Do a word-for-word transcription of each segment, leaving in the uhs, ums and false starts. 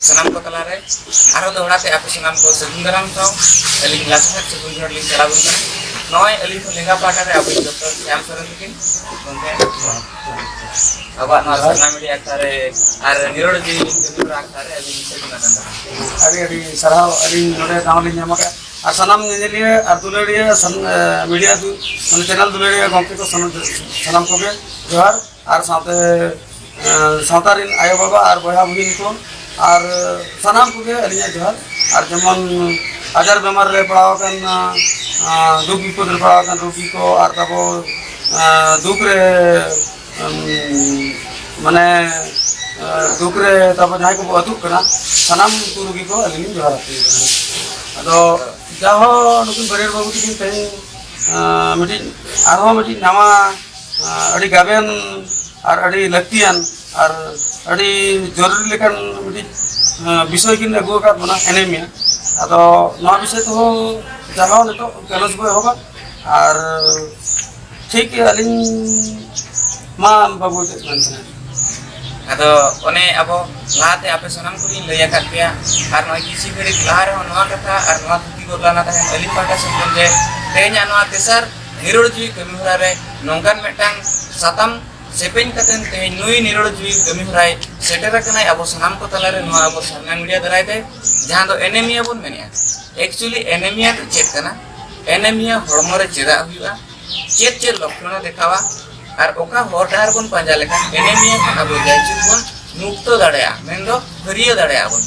ᱥᱟᱱᱟᱢ ᱠᱚ ᱛᱟᱞᱟᱨᱮ ᱟᱨᱦᱚᱸ ᱫᱚᱦᱲᱟ ᱛᱮ ᱟᱯᱮ ᱥᱟᱱᱟᱢ ᱠᱚ ᱥᱟᱹᱜᱩᱱ ᱫᱟᱨᱟᱢ ᱥᱟᱶ ᱟᱹᱞᱤᱧ ᱞᱟᱥᱟᱲᱦᱮᱫ ᱥᱟᱹᱜᱩᱱ ᱡᱚᱦᱟᱨ ᱞᱤᱧ ᱪᱟᱞᱟᱣ ᱟᱵᱚᱱ ᱠᱟᱱᱟ᱾ ᱱᱚᱜᱼᱚᱭ ᱟᱹᱞᱤᱧ ᱠᱷᱚᱱ ᱞᱮᱸᱜᱟ ᱯᱟᱦᱴᱟ ᱨᱮ ᱟᱵᱚ ᱰᱚᱠᱴᱚᱨ ᱥᱭᱟᱢ ᱥᱚᱨᱮᱱ ᱛᱟᱹᱠᱤᱱ, ᱜᱚᱢᱠᱮ, ᱟᱵᱚᱣᱟᱜ ᱱᱚᱣᱟ ᱡᱚᱦᱟᱨ᱾ ᱥᱟᱨᱱᱟ ᱢᱤᱰᱤᱭᱟ ᱟᱠᱷᱲᱟ ᱨᱮ ᱟᱨ ᱱᱤᱨᱚᱲ ᱡᱤᱣᱤ ᱠᱟᱹᱢᱤ ᱦᱚᱨᱟ ᱟᱠᱷᱲᱟ ᱨᱮ ᱟᱹᱞᱤᱧ ᱥᱟᱹᱜᱩᱱ ᱫᱟᱨᱟᱢ᱾ ᱟᱹᱰᱤ ᱟᱹᱰᱤ ᱥᱟᱨᱦᱟᱣ, ᱟᱹᱞᱤᱧ ᱱᱚᱰᱮ ᱫᱟᱣ ᱞᱤᱧ ᱧᱟᱢ ᱟᱠᱟᱫ᱾ ᱟᱨ ᱥᱟᱱᱟᱢ ᱧᱮᱧᱮᱞᱤᱭᱟᱹ ᱟᱨ ᱫᱩᱞᱟᱹᱲᱤᱭᱟᱹ ᱥᱟᱱ-, ᱮ, ᱢᱤᱰᱤᱭᱟ ᱫᱩ-, ᱢᱟᱱᱮ ᱪᱮᱱᱮᱞ ᱫᱩᱞᱟᱹᱲᱤᱭᱟᱹ ᱜᱚᱢᱠᱮ ᱠᱚ ᱥᱟᱱᱟᱢ, ᱥᱟᱱᱟᱢ ᱠᱚᱜᱮ ᱡᱚᱦᱟᱨ᱾ ᱟᱨ ᱥᱟᱶᱛᱮ, ᱮ, ᱥᱟᱶᱛᱟ ᱨᱮᱱ ᱟᱭᱳᱼᱵᱟᱵᱟ ᱟᱨ ᱵᱚᱭᱦᱟ ᱵᱩᱦᱤᱱ ᱠᱚ ᱟᱨ ᱥᱟᱱᱟᱢ ᱠᱚᱜᱮ ᱟᱹᱞᱤᱧᱟᱜ ᱡᱚᱦᱟᱨ᱾ ᱟᱨ ᱡᱮᱢᱚᱱ ᱟᱡᱟᱨ ᱵᱮᱢᱟᱨ ᱨᱮ ᱯᱟᱲᱟᱣ ᱟᱠᱟᱱ, ᱮ, ᱫᱩᱠ ᱵᱤᱯᱚᱫ ᱨᱮ ᱯᱟᱲᱟᱣ ᱟᱠᱟᱱ ᱨᱩᱜᱤ ᱠᱚ ᱟᱨ ᱛᱟᱵᱚ, ᱮ, ᱫᱩᱠ ᱨᱮ, ᱮᱢ, ᱢᱟᱱᱮ, ᱮ, ᱫᱩᱠ ᱨᱮ ᱛᱟᱵᱚ ᱡᱟᱦᱟᱸᱭ ᱠᱚᱵᱚ ᱟᱹᱛᱩᱜ ᱠᱟᱱᱟ, ᱥᱟᱱᱟᱢ ᱠᱚ ᱨᱩᱜᱤ ᱠᱚ ᱟᱹᱞᱤᱧ ᱞᱤᱧ ᱡᱚᱦᱟᱨ ᱟᱠᱚ ᱠᱟᱱᱟ᱾ ᱟᱫᱚ ᱡᱟᱦᱚᱸ ᱱᱩᱠᱤᱱ ᱵᱟᱹᱨᱭᱟᱹᱲ ᱵᱟᱹᱵᱩ ᱛᱟᱹᱠᱤᱱ ᱛᱮᱦᱮᱧ, ᱮ, ᱢᱤᱫᱴᱤᱡ, ᱟᱨᱦᱚᱸ ᱢᱤᱫᱴᱤᱡ ᱱᱟᱣᱟ, ᱮ, ᱟᱹᱰᱤ ᱜᱟᱵᱮᱱ ᱟᱨ ᱟᱹᱰᱤ ᱞᱟᱹᱠᱛᱤᱭᱟᱱ ᱟᱨ ᱟᱹᱰᱤ ᱡᱚᱨᱩᱨᱤ ᱞᱮᱠᱟᱱ ᱢᱤᱫᱴᱤᱡ, ᱮ, ᱵᱤᱥᱚᱭ ᱠᱤᱱ ᱟᱹᱜᱩ ᱟᱠᱟᱫ ᱵᱚᱱᱟ, ᱮᱱᱮᱢᱤᱭᱟ᱾ ᱟᱫᱚ ᱱᱚᱣᱟ ᱵᱤᱥᱚᱭ ᱛᱮᱦᱚᱸ ᱡᱟᱦᱟᱸ ᱱᱤᱛᱚᱜ ᱜᱟᱞᱚᱪ ᱵᱚ ᱮᱦᱚᱵᱟ᱾ ᱟᱨ ᱴᱷᱤᱠ ᱜᱮᱭᱟ, ᱟᱹᱞᱤᱧ ᱢᱟ ᱵᱟᱹᱵᱩ ᱪᱮᱫ ᱢᱮᱱ ᱥᱟᱱᱟᱭᱮᱫ? ᱟᱫᱚ ᱚᱱᱮ ᱟᱵᱚ ᱞᱟᱦᱟᱛᱮ ᱟᱯᱮ ᱥᱟᱱᱟᱢ ᱠᱚᱞᱤᱧ ᱞᱟᱹᱭ ᱟᱠᱟᱫ ᱯᱮᱭᱟ, ᱟᱨ ᱱᱚᱜᱼᱚᱭ ᱠᱤᱪᱷᱩ ᱜᱷᱟᱹᱲᱤᱡ ᱞᱟᱦᱟ ᱨᱮᱦᱚᱸ ᱱᱚᱣᱟ ᱠᱟᱛᱷᱟ ᱟᱨ ᱱᱚᱣᱟ ᱛᱷᱩᱛᱤ ᱜᱚᱫ ᱞᱮᱱᱟ ᱛᱟᱦᱮᱸᱫ ᱟᱹᱞᱤᱧ ᱯᱟᱦᱴᱟ ᱥᱮᱫ ᱠᱷᱚᱱ ᱡᱮ ᱛᱮᱦᱮᱧᱟᱜ ᱱᱚᱣᱟ ᱛᱮᱥᱟᱨ ᱱᱤᱨᱚᱲ ᱡᱤᱣᱤ ᱠᱟᱹᱢᱤ ᱦᱚᱨᱟ ᱨᱮ ᱱᱚᱝᱠᱟᱱ ᱢᱤᱫᱴᱟᱝ ᱥᱟᱛᱟᱢ ᱥᱮᱯᱮᱧ ᱠᱟᱛᱮ ᱛᱮᱦᱮᱧ ᱱᱩᱭ ᱱᱤᱨᱚᱲ ᱡᱤᱣᱤ ᱠᱟᱹᱢᱤ ᱦᱚᱨᱟᱭ ᱥᱮᱴᱮᱨ ᱟᱠᱟᱱᱟᱭ ᱟᱵᱚ ᱥᱟᱱᱟᱢ ᱠᱚ ᱛᱟᱞᱟᱨᱮ, ᱱᱚᱣᱟ ᱟᱵᱚ ᱥᱟᱨᱱᱟ ᱢᱤᱰᱤᱭᱟ ᱫᱟᱨᱟᱭ ᱛᱮ, ᱡᱟᱦᱟᱸ ᱫᱚ ᱮᱱᱮᱢᱤᱭᱟ ᱵᱚᱱ ᱢᱮᱱᱮᱜᱼᱟ᱾ Actually ᱮᱱᱮᱢᱤᱭᱟ ᱫᱚ ᱪᱮᱫ ᱠᱟᱱᱟ? ᱮᱱᱮᱢᱤᱭᱟ ᱦᱚᱲᱢᱚ ᱨᱮ ᱪᱮᱫᱟᱜ ᱦᱩᱭᱩᱜᱼᱟ? ᱪᱮᱫ ᱪᱮᱫ ᱞᱚᱠᱠᱷᱚᱬ ᱮ ᱫᱮᱠᱷᱟᱣᱟ ᱟᱨ ᱚᱠᱟ ᱦᱚᱨ ᱰᱟᱦᱟᱨ ᱵᱚᱱ ᱯᱟᱸᱡᱟ ᱞᱮᱠᱷᱟᱱ ᱮᱱᱮᱢᱤᱭᱟ ᱠᱷᱚᱱ ᱟᱵᱚ ᱡᱟᱭᱡᱩᱜᱽ ᱵᱚᱱ ᱢᱩᱠᱛᱚ ᱫᱟᱲᱮᱭᱟᱜᱼᱟ, ᱢᱮᱱᱫᱚ ᱯᱷᱟᱹᱨᱭᱟᱹ ᱫᱟᱲᱮᱭᱟᱜᱼᱟ ᱵᱚᱱ᱾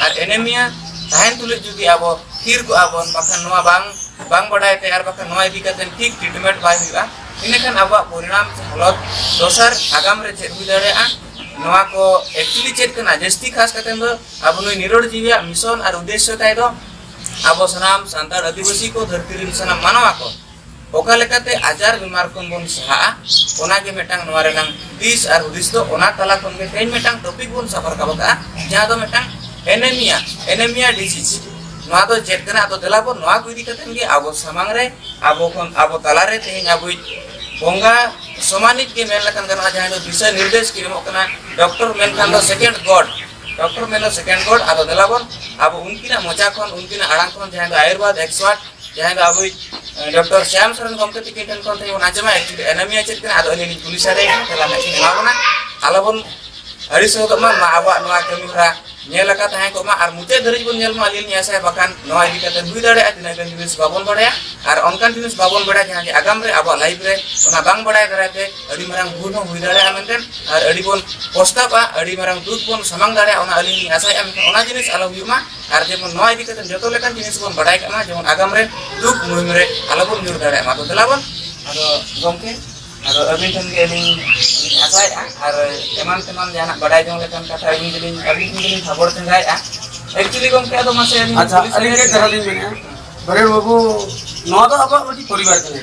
ᱟᱨ ᱮᱱᱮᱢᱤᱭᱟ ᱛᱟᱦᱮᱱ ᱛᱩᱞᱩᱡ ᱡᱩᱫᱤ ᱟᱵᱚ ᱛᱷᱤᱨ ᱠᱚᱜᱼᱟ ᱵᱚᱱ, ᱵᱟᱠᱷᱟᱱ ᱱᱚᱣᱟ ᱵᱟᱝ, ᱵᱟᱝ ᱵᱟᱰᱟᱭ ᱛᱮ ᱟᱨ ᱵᱟᱠᱷᱟᱱ ᱱᱚᱣᱟ ᱤᱫᱤ ᱠᱟᱛᱮ ᱴᱷᱤᱠ treatment ᱵᱟᱭ ᱦᱩᱭᱩᱜᱼᱟ, ᱤᱱᱟᱹᱠᱷᱟᱱ ᱟᱵᱚᱣᱟᱜ ᱯᱚᱨᱤᱬᱟᱢ ᱥᱮ ᱦᱟᱞᱚᱛ ᱫᱚᱥᱟᱨ ᱟᱜᱟᱢ ᱨᱮ ᱪᱮᱫ ᱦᱩᱭ ᱫᱟᱲᱮᱭᱟᱜᱼᱟ? ᱱᱚᱣᱟ ᱠᱚ actually ᱪᱮᱫ ᱠᱟᱱᱟ? ᱡᱟᱹᱥᱛᱤ ᱠᱷᱟᱥ ᱠᱟᱛᱮ ᱫᱚ ᱟᱵᱚ ᱱᱩᱭ ᱱᱤᱨᱚᱲ ᱡᱤᱣᱤᱭᱟᱜ mission ᱟᱨ ᱩᱫᱽᱫᱮᱥᱥᱚ ᱛᱟᱭ ᱫᱚ ᱟᱵᱚ ᱥᱟᱱᱟᱢ ᱥᱟᱱᱛᱟᱲ ᱟᱹᱫᱤᱵᱟᱹᱥᱤ ᱠᱚ, ᱫᱷᱟᱹᱨᱛᱤ ᱨᱮᱱ ᱥᱟᱱᱟᱢ ᱢᱟᱱᱣᱟ ᱠᱚ ᱚᱠᱟ ᱞᱮᱠᱟᱛᱮ ᱟᱡᱟᱨ ᱵᱤᱢᱟᱨ ᱠᱷᱚᱱ ᱵᱚᱱ ᱥᱟᱦᱟᱜᱼᱟ, ᱚᱱᱟᱜᱮ ᱢᱤᱫᱴᱟᱝ ᱱᱚᱣᱟ ᱨᱮᱱᱟᱝ ᱫᱤᱥ ᱟᱨ ᱦᱩᱫᱤᱥ ᱫᱚ᱾ ᱚᱱᱟ ᱛᱟᱞᱟ ᱠᱷᱚᱱ ᱜᱮ ᱛᱮᱦᱮᱧ ᱢᱤᱫᱴᱟᱝ topic ᱵᱚᱱ ᱥᱟᱯᱲᱟᱣ ᱨᱟᱠᱟᱵ ᱟᱠᱟᱫᱼᱟ, ᱡᱟᱦᱟᱸ ᱫᱚ ᱢᱤᱫᱴᱟᱝ ᱮᱱᱮᱢᱤᱭᱟ, ᱮᱱᱮᱢᱤᱭᱟ disease᱾ ᱱᱚᱣᱟ ᱫᱚ ᱪᱮᱫ ᱠᱟᱱᱟ? ᱟᱫᱚ ᱫᱮᱞᱟ ᱵᱚᱱ ᱱᱚᱣᱟ ᱠᱚ ᱤᱫᱤ ᱠᱟᱛᱮ ᱜᱮ ᱟᱵᱚ ᱥᱟᱢᱟᱝ ᱨᱮ, ᱟᱵᱚ ᱠᱷᱚᱱ, ᱟᱵᱚ ᱛᱟᱞᱟᱨᱮ ᱛᱮᱦᱮᱧ ᱟᱵᱚᱭᱤᱡ ᱵᱚᱸᱜᱟ ᱥᱚᱢᱟᱱᱤᱡ ᱜᱮ ᱢᱮᱱ ᱞᱮᱠᱷᱟᱱ ᱜᱟᱱᱚᱜᱼᱟ, ᱡᱟᱦᱟᱸᱭ ᱫᱚ ᱫᱤᱥᱟᱹ ᱱᱤᱨᱫᱮᱥ ᱠᱤᱱ ᱮᱢᱚᱜ ᱠᱟᱱᱟ, ᱰᱚᱠᱴᱚᱨ ᱢᱮᱱᱠᱷᱟᱱ ᱫᱚ second God᱾ ᱰᱚᱠᱴᱚᱨ ᱢᱮᱱᱫᱚ ᱥᱮᱠᱮᱱᱰ ᱜᱚᱰ᱾ ᱟᱫᱚ ᱫᱮᱞᱟ ᱵᱚᱱ ᱟᱵᱚ ᱩᱱᱠᱤᱱᱟᱜ ᱢᱚᱪᱟ ᱠᱷᱚᱱ, ᱩᱱᱠᱤᱱᱟᱜ ᱟᱲᱟᱝ ᱠᱷᱚᱱ, ᱡᱟᱦᱟᱸᱭ ᱫᱚ ᱟᱭᱩᱨᱵᱮᱫ ᱮᱠᱥᱯᱟᱨᱴ, ᱡᱟᱦᱟᱸᱭ ᱫᱚ ᱟᱵᱚᱭᱤᱡ, ᱮ, ᱰᱚᱠᱴᱚᱨ ᱥᱭᱟᱢ ᱥᱚᱨᱮᱱ ᱜᱚᱢᱠᱮ ᱛᱤᱠᱤᱱ ᱴᱷᱮᱱ ᱠᱷᱚᱱ ᱛᱮᱜᱮ ᱵᱚᱱ ᱟᱸᱡᱚᱢᱟ, actually ᱮᱱᱮᱢᱤᱭᱟ ᱪᱮᱫ ᱠᱟᱱᱟ, ᱟᱫᱚ ᱟᱹᱞᱤᱧ ᱞᱤᱧ ᱠᱩᱞᱤ ᱥᱟᱰᱮ ᱠᱟᱱᱟ, ᱛᱮᱞᱟ ᱱᱟᱜ ᱠᱤᱱ ᱮᱢᱟ ᱵᱚᱱᱟ᱾ ᱟᱞᱚ ᱵᱚᱱ ᱟᱹᱲᱤᱥ ᱦᱚᱫᱚᱜ ᱢᱟ, ᱢᱟ ᱟᱵᱚᱣᱟᱜ ᱱᱚᱣᱟ ᱠᱟᱹᱢᱤ ᱦᱚᱨᱟ ᱧᱮᱞ ᱟᱠᱟ ᱛᱟᱦᱮᱸ ᱠᱚᱜ ᱢᱟ, ᱟᱨ ᱢᱩᱪᱟᱹᱫ ᱫᱷᱟᱹᱨᱤᱡ ᱵᱚᱱ ᱧᱮᱞ ᱢᱟ᱾ ᱟᱹᱞᱤᱧ ᱞᱤᱧ ᱟᱥᱟᱭᱟ, ᱵᱟᱠᱷᱟᱱ ᱱᱚᱣᱟ ᱤᱫᱤ ᱠᱟᱛᱮ ᱦᱩᱭ ᱫᱟᱲᱮᱭᱟᱜᱼᱟ ᱛᱤᱱᱟᱹᱜ ᱜᱟᱱ ᱡᱤᱱᱤᱥ ᱵᱟᱵᱚᱱ ᱵᱟᱲᱟᱭᱟ, ᱟᱨ ᱚᱱᱠᱟᱱ ᱡᱤᱱᱤᱥ ᱵᱟᱵᱚᱱ ᱵᱟᱲᱟᱭᱟ ᱡᱟᱦᱟᱸ ᱡᱮ ᱟᱜᱟᱢ ᱨᱮ ᱟᱵᱚᱣᱟᱜ ᱞᱟᱭᱤᱯᱷ ᱨᱮ ᱚᱱᱟ ᱵᱟᱝ ᱵᱟᱲᱟᱭ ᱫᱟᱨᱟᱭ ᱛᱮ ᱟᱹᱰᱤ ᱢᱟᱨᱟᱝ ᱵᱷᱩᱞ ᱦᱚᱸ ᱦᱩᱭ ᱫᱟᱲᱮᱭᱟᱜᱼᱟ ᱢᱮᱱᱛᱮ, ᱟᱨ ᱟᱹᱰᱤ ᱵᱚᱱ ᱯᱚᱥᱛᱟᱵᱼᱟ, ᱟᱹᱰᱤ ᱢᱟᱨᱟᱝ ᱫᱩᱠ ᱵᱚᱱ ᱥᱟᱢᱟᱝ ᱫᱟᱲᱮᱭᱟᱜᱼᱟ, ᱚᱱᱟ ᱟᱹᱞᱤᱧ ᱞᱤᱧ ᱟᱥᱟᱭᱮᱫᱼᱟ᱾ ᱢᱮᱱᱠᱷᱟᱱ ᱚᱱᱟ ᱡᱤᱱᱤᱥ ᱟᱞᱚ ᱦᱩᱭᱩᱜ ᱢᱟ, ᱟᱨ ᱡᱮᱢᱚᱱ ᱱᱚᱣᱟ ᱤᱫᱤ ᱠᱟᱛᱮ ᱡᱚᱛᱚ ᱞᱮᱠᱟᱱ ᱡᱤᱱᱤᱥ ᱵᱚᱱ ᱵᱟᱲᱟᱭ ᱠᱟᱜ ᱢᱟ, ᱡᱮᱢᱚᱱ ᱟᱜᱟᱢ ᱨᱮ ᱫᱩᱠ ᱢᱩᱦᱤᱢ ᱨᱮ ᱟᱞᱚ ᱵᱚᱱ ᱧᱩᱨ ᱫᱟᱲᱮᱭᱟᱜ ᱢᱟ᱾ ᱛᱚ ᱫᱮᱞᱟ ᱵᱚᱱ ᱟᱫᱚ ᱜᱚᱢᱠᱮ, ᱟᱫᱚ ᱟᱹᱵᱤᱱ ᱴᱷᱮᱱ ᱜᱮ ᱟᱹᱞᱤᱧ ᱞᱤᱧ ᱟᱥᱟᱭᱮᱫᱼᱟ, ᱟᱨ ᱮᱢᱟᱱ ᱛᱮᱢᱟᱱ ᱡᱟᱦᱟᱱᱟᱜ ᱵᱟᱰᱟᱭ ᱡᱚᱝ ᱞᱮᱠᱟᱱ ᱠᱟᱛᱷᱟ ᱟᱹᱵᱤᱱ ᱜᱮᱞᱤᱧ, ᱟᱹᱵᱤᱱ ᱴᱷᱮᱱ ᱜᱮᱞᱤᱧ ᱠᱷᱚᱵᱚᱨ ᱪᱟᱸᱜᱟᱭᱮᱫᱼᱟ᱾ Actually ᱜᱚᱢᱠᱮ, ᱟᱫᱚ ᱢᱟᱥᱮ ᱟᱹᱞᱤᱧ ᱟᱪᱪᱷᱟ, ᱠᱩᱞᱤ ᱟᱹᱞᱤᱧ ᱥᱟᱱᱟᱭᱮᱫ ᱜᱮ ᱞᱤᱧᱟ᱾ ᱫᱷᱟᱨᱟ ᱞᱤᱧ ᱢᱮᱱᱮᱫᱼᱟ, ᱵᱟᱹᱨᱭᱟᱹᱲ ᱵᱟᱹᱵᱩ, ᱱᱚᱣᱟ ᱫᱚ ᱟᱵᱚᱣᱟᱜ ᱢᱤᱫᱴᱤᱡ ᱯᱚᱨᱤᱵᱟᱨ ᱠᱟᱱᱟ᱾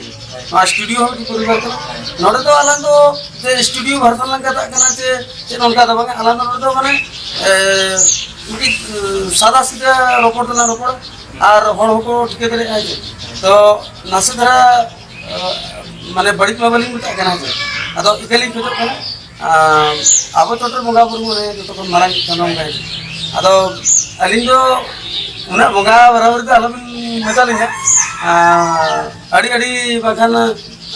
ᱱᱚᱣᱟ ᱥᱴᱩᱰᱤᱭᱳ ᱦᱚᱸ ᱢᱤᱫᱴᱤᱡ ᱯᱚᱨᱤᱵᱟᱨ ᱠᱟᱱᱟ᱾ ᱱᱚᱰᱮ ᱫᱚ ᱟᱞᱟᱝ ᱫᱚ ᱡᱮ ᱥᱴᱩᱰᱤᱭᱳ ᱵᱷᱟᱨᱥᱚᱱ ᱞᱟᱝ ᱠᱟᱛᱷᱟᱜ ᱠᱟᱱᱟ ᱪᱮ ᱪᱮᱫ ᱚᱱᱠᱟ ᱫᱚ ᱵᱟᱝ, ᱟᱞᱟᱝ ᱫᱚ ᱱᱚᱰᱮ ᱫᱚ ᱢᱟᱱᱮ, ᱮ, ᱢᱤᱫᱴᱤᱡ, ᱩ, ᱥᱟᱫᱟ ᱥᱤᱫᱷᱟᱹ ᱨᱚᱯᱚᱲ ᱫᱚᱞᱟᱝ ᱨᱚᱯᱚᱲᱟ, ᱟᱨ ᱦᱚᱲ ᱦᱚᱸᱠᱚ ᱴᱷᱤᱠᱟᱹ ᱫᱟᱲᱮᱭᱟᱜᱼᱟ ᱡᱮ᱾ ᱛᱚ ᱱᱟᱥᱮ ᱫᱷᱟᱨᱟ, ᱮ, ᱢᱟᱱᱮ ᱵᱟᱹᱲᱤᱡ ᱢᱟ ᱵᱟᱹᱞᱤᱧ ᱢᱮᱛᱟᱜ ᱠᱟᱱᱟ ᱦᱮᱸ ᱪᱮ, ᱟᱫᱚ ᱤᱠᱟᱹᱞᱤᱧ ᱠᱷᱚᱡᱚᱜ ᱠᱟᱱᱟ᱾ ᱟᱨ ᱟᱵᱚ ᱪᱚᱴ ᱨᱮ ᱵᱚᱸᱜᱟ ᱵᱩᱨᱩ ᱢᱟᱱᱮ ᱡᱚᱛᱚ ᱠᱷᱚᱱ ᱢᱟᱨᱟᱝ ᱪᱟᱸᱫᱳ ᱵᱚᱸᱜᱟ ᱦᱮᱡ ᱠᱟᱱᱟ᱾ ᱟᱫᱚ ᱟᱹᱞᱤᱧ ᱫᱚ ᱩᱱᱟᱹᱜ ᱵᱚᱸᱜᱟ ᱵᱟᱨᱟᱵᱟᱨᱤ ᱫᱚ ᱟᱞᱚᱵᱤᱱ ᱢᱮᱛᱟᱞᱤᱧᱟ᱾ ᱟᱨ ᱟᱹᱰᱤ, ᱟᱹᱰᱤ ᱵᱟᱝᱠᱷᱟᱱ,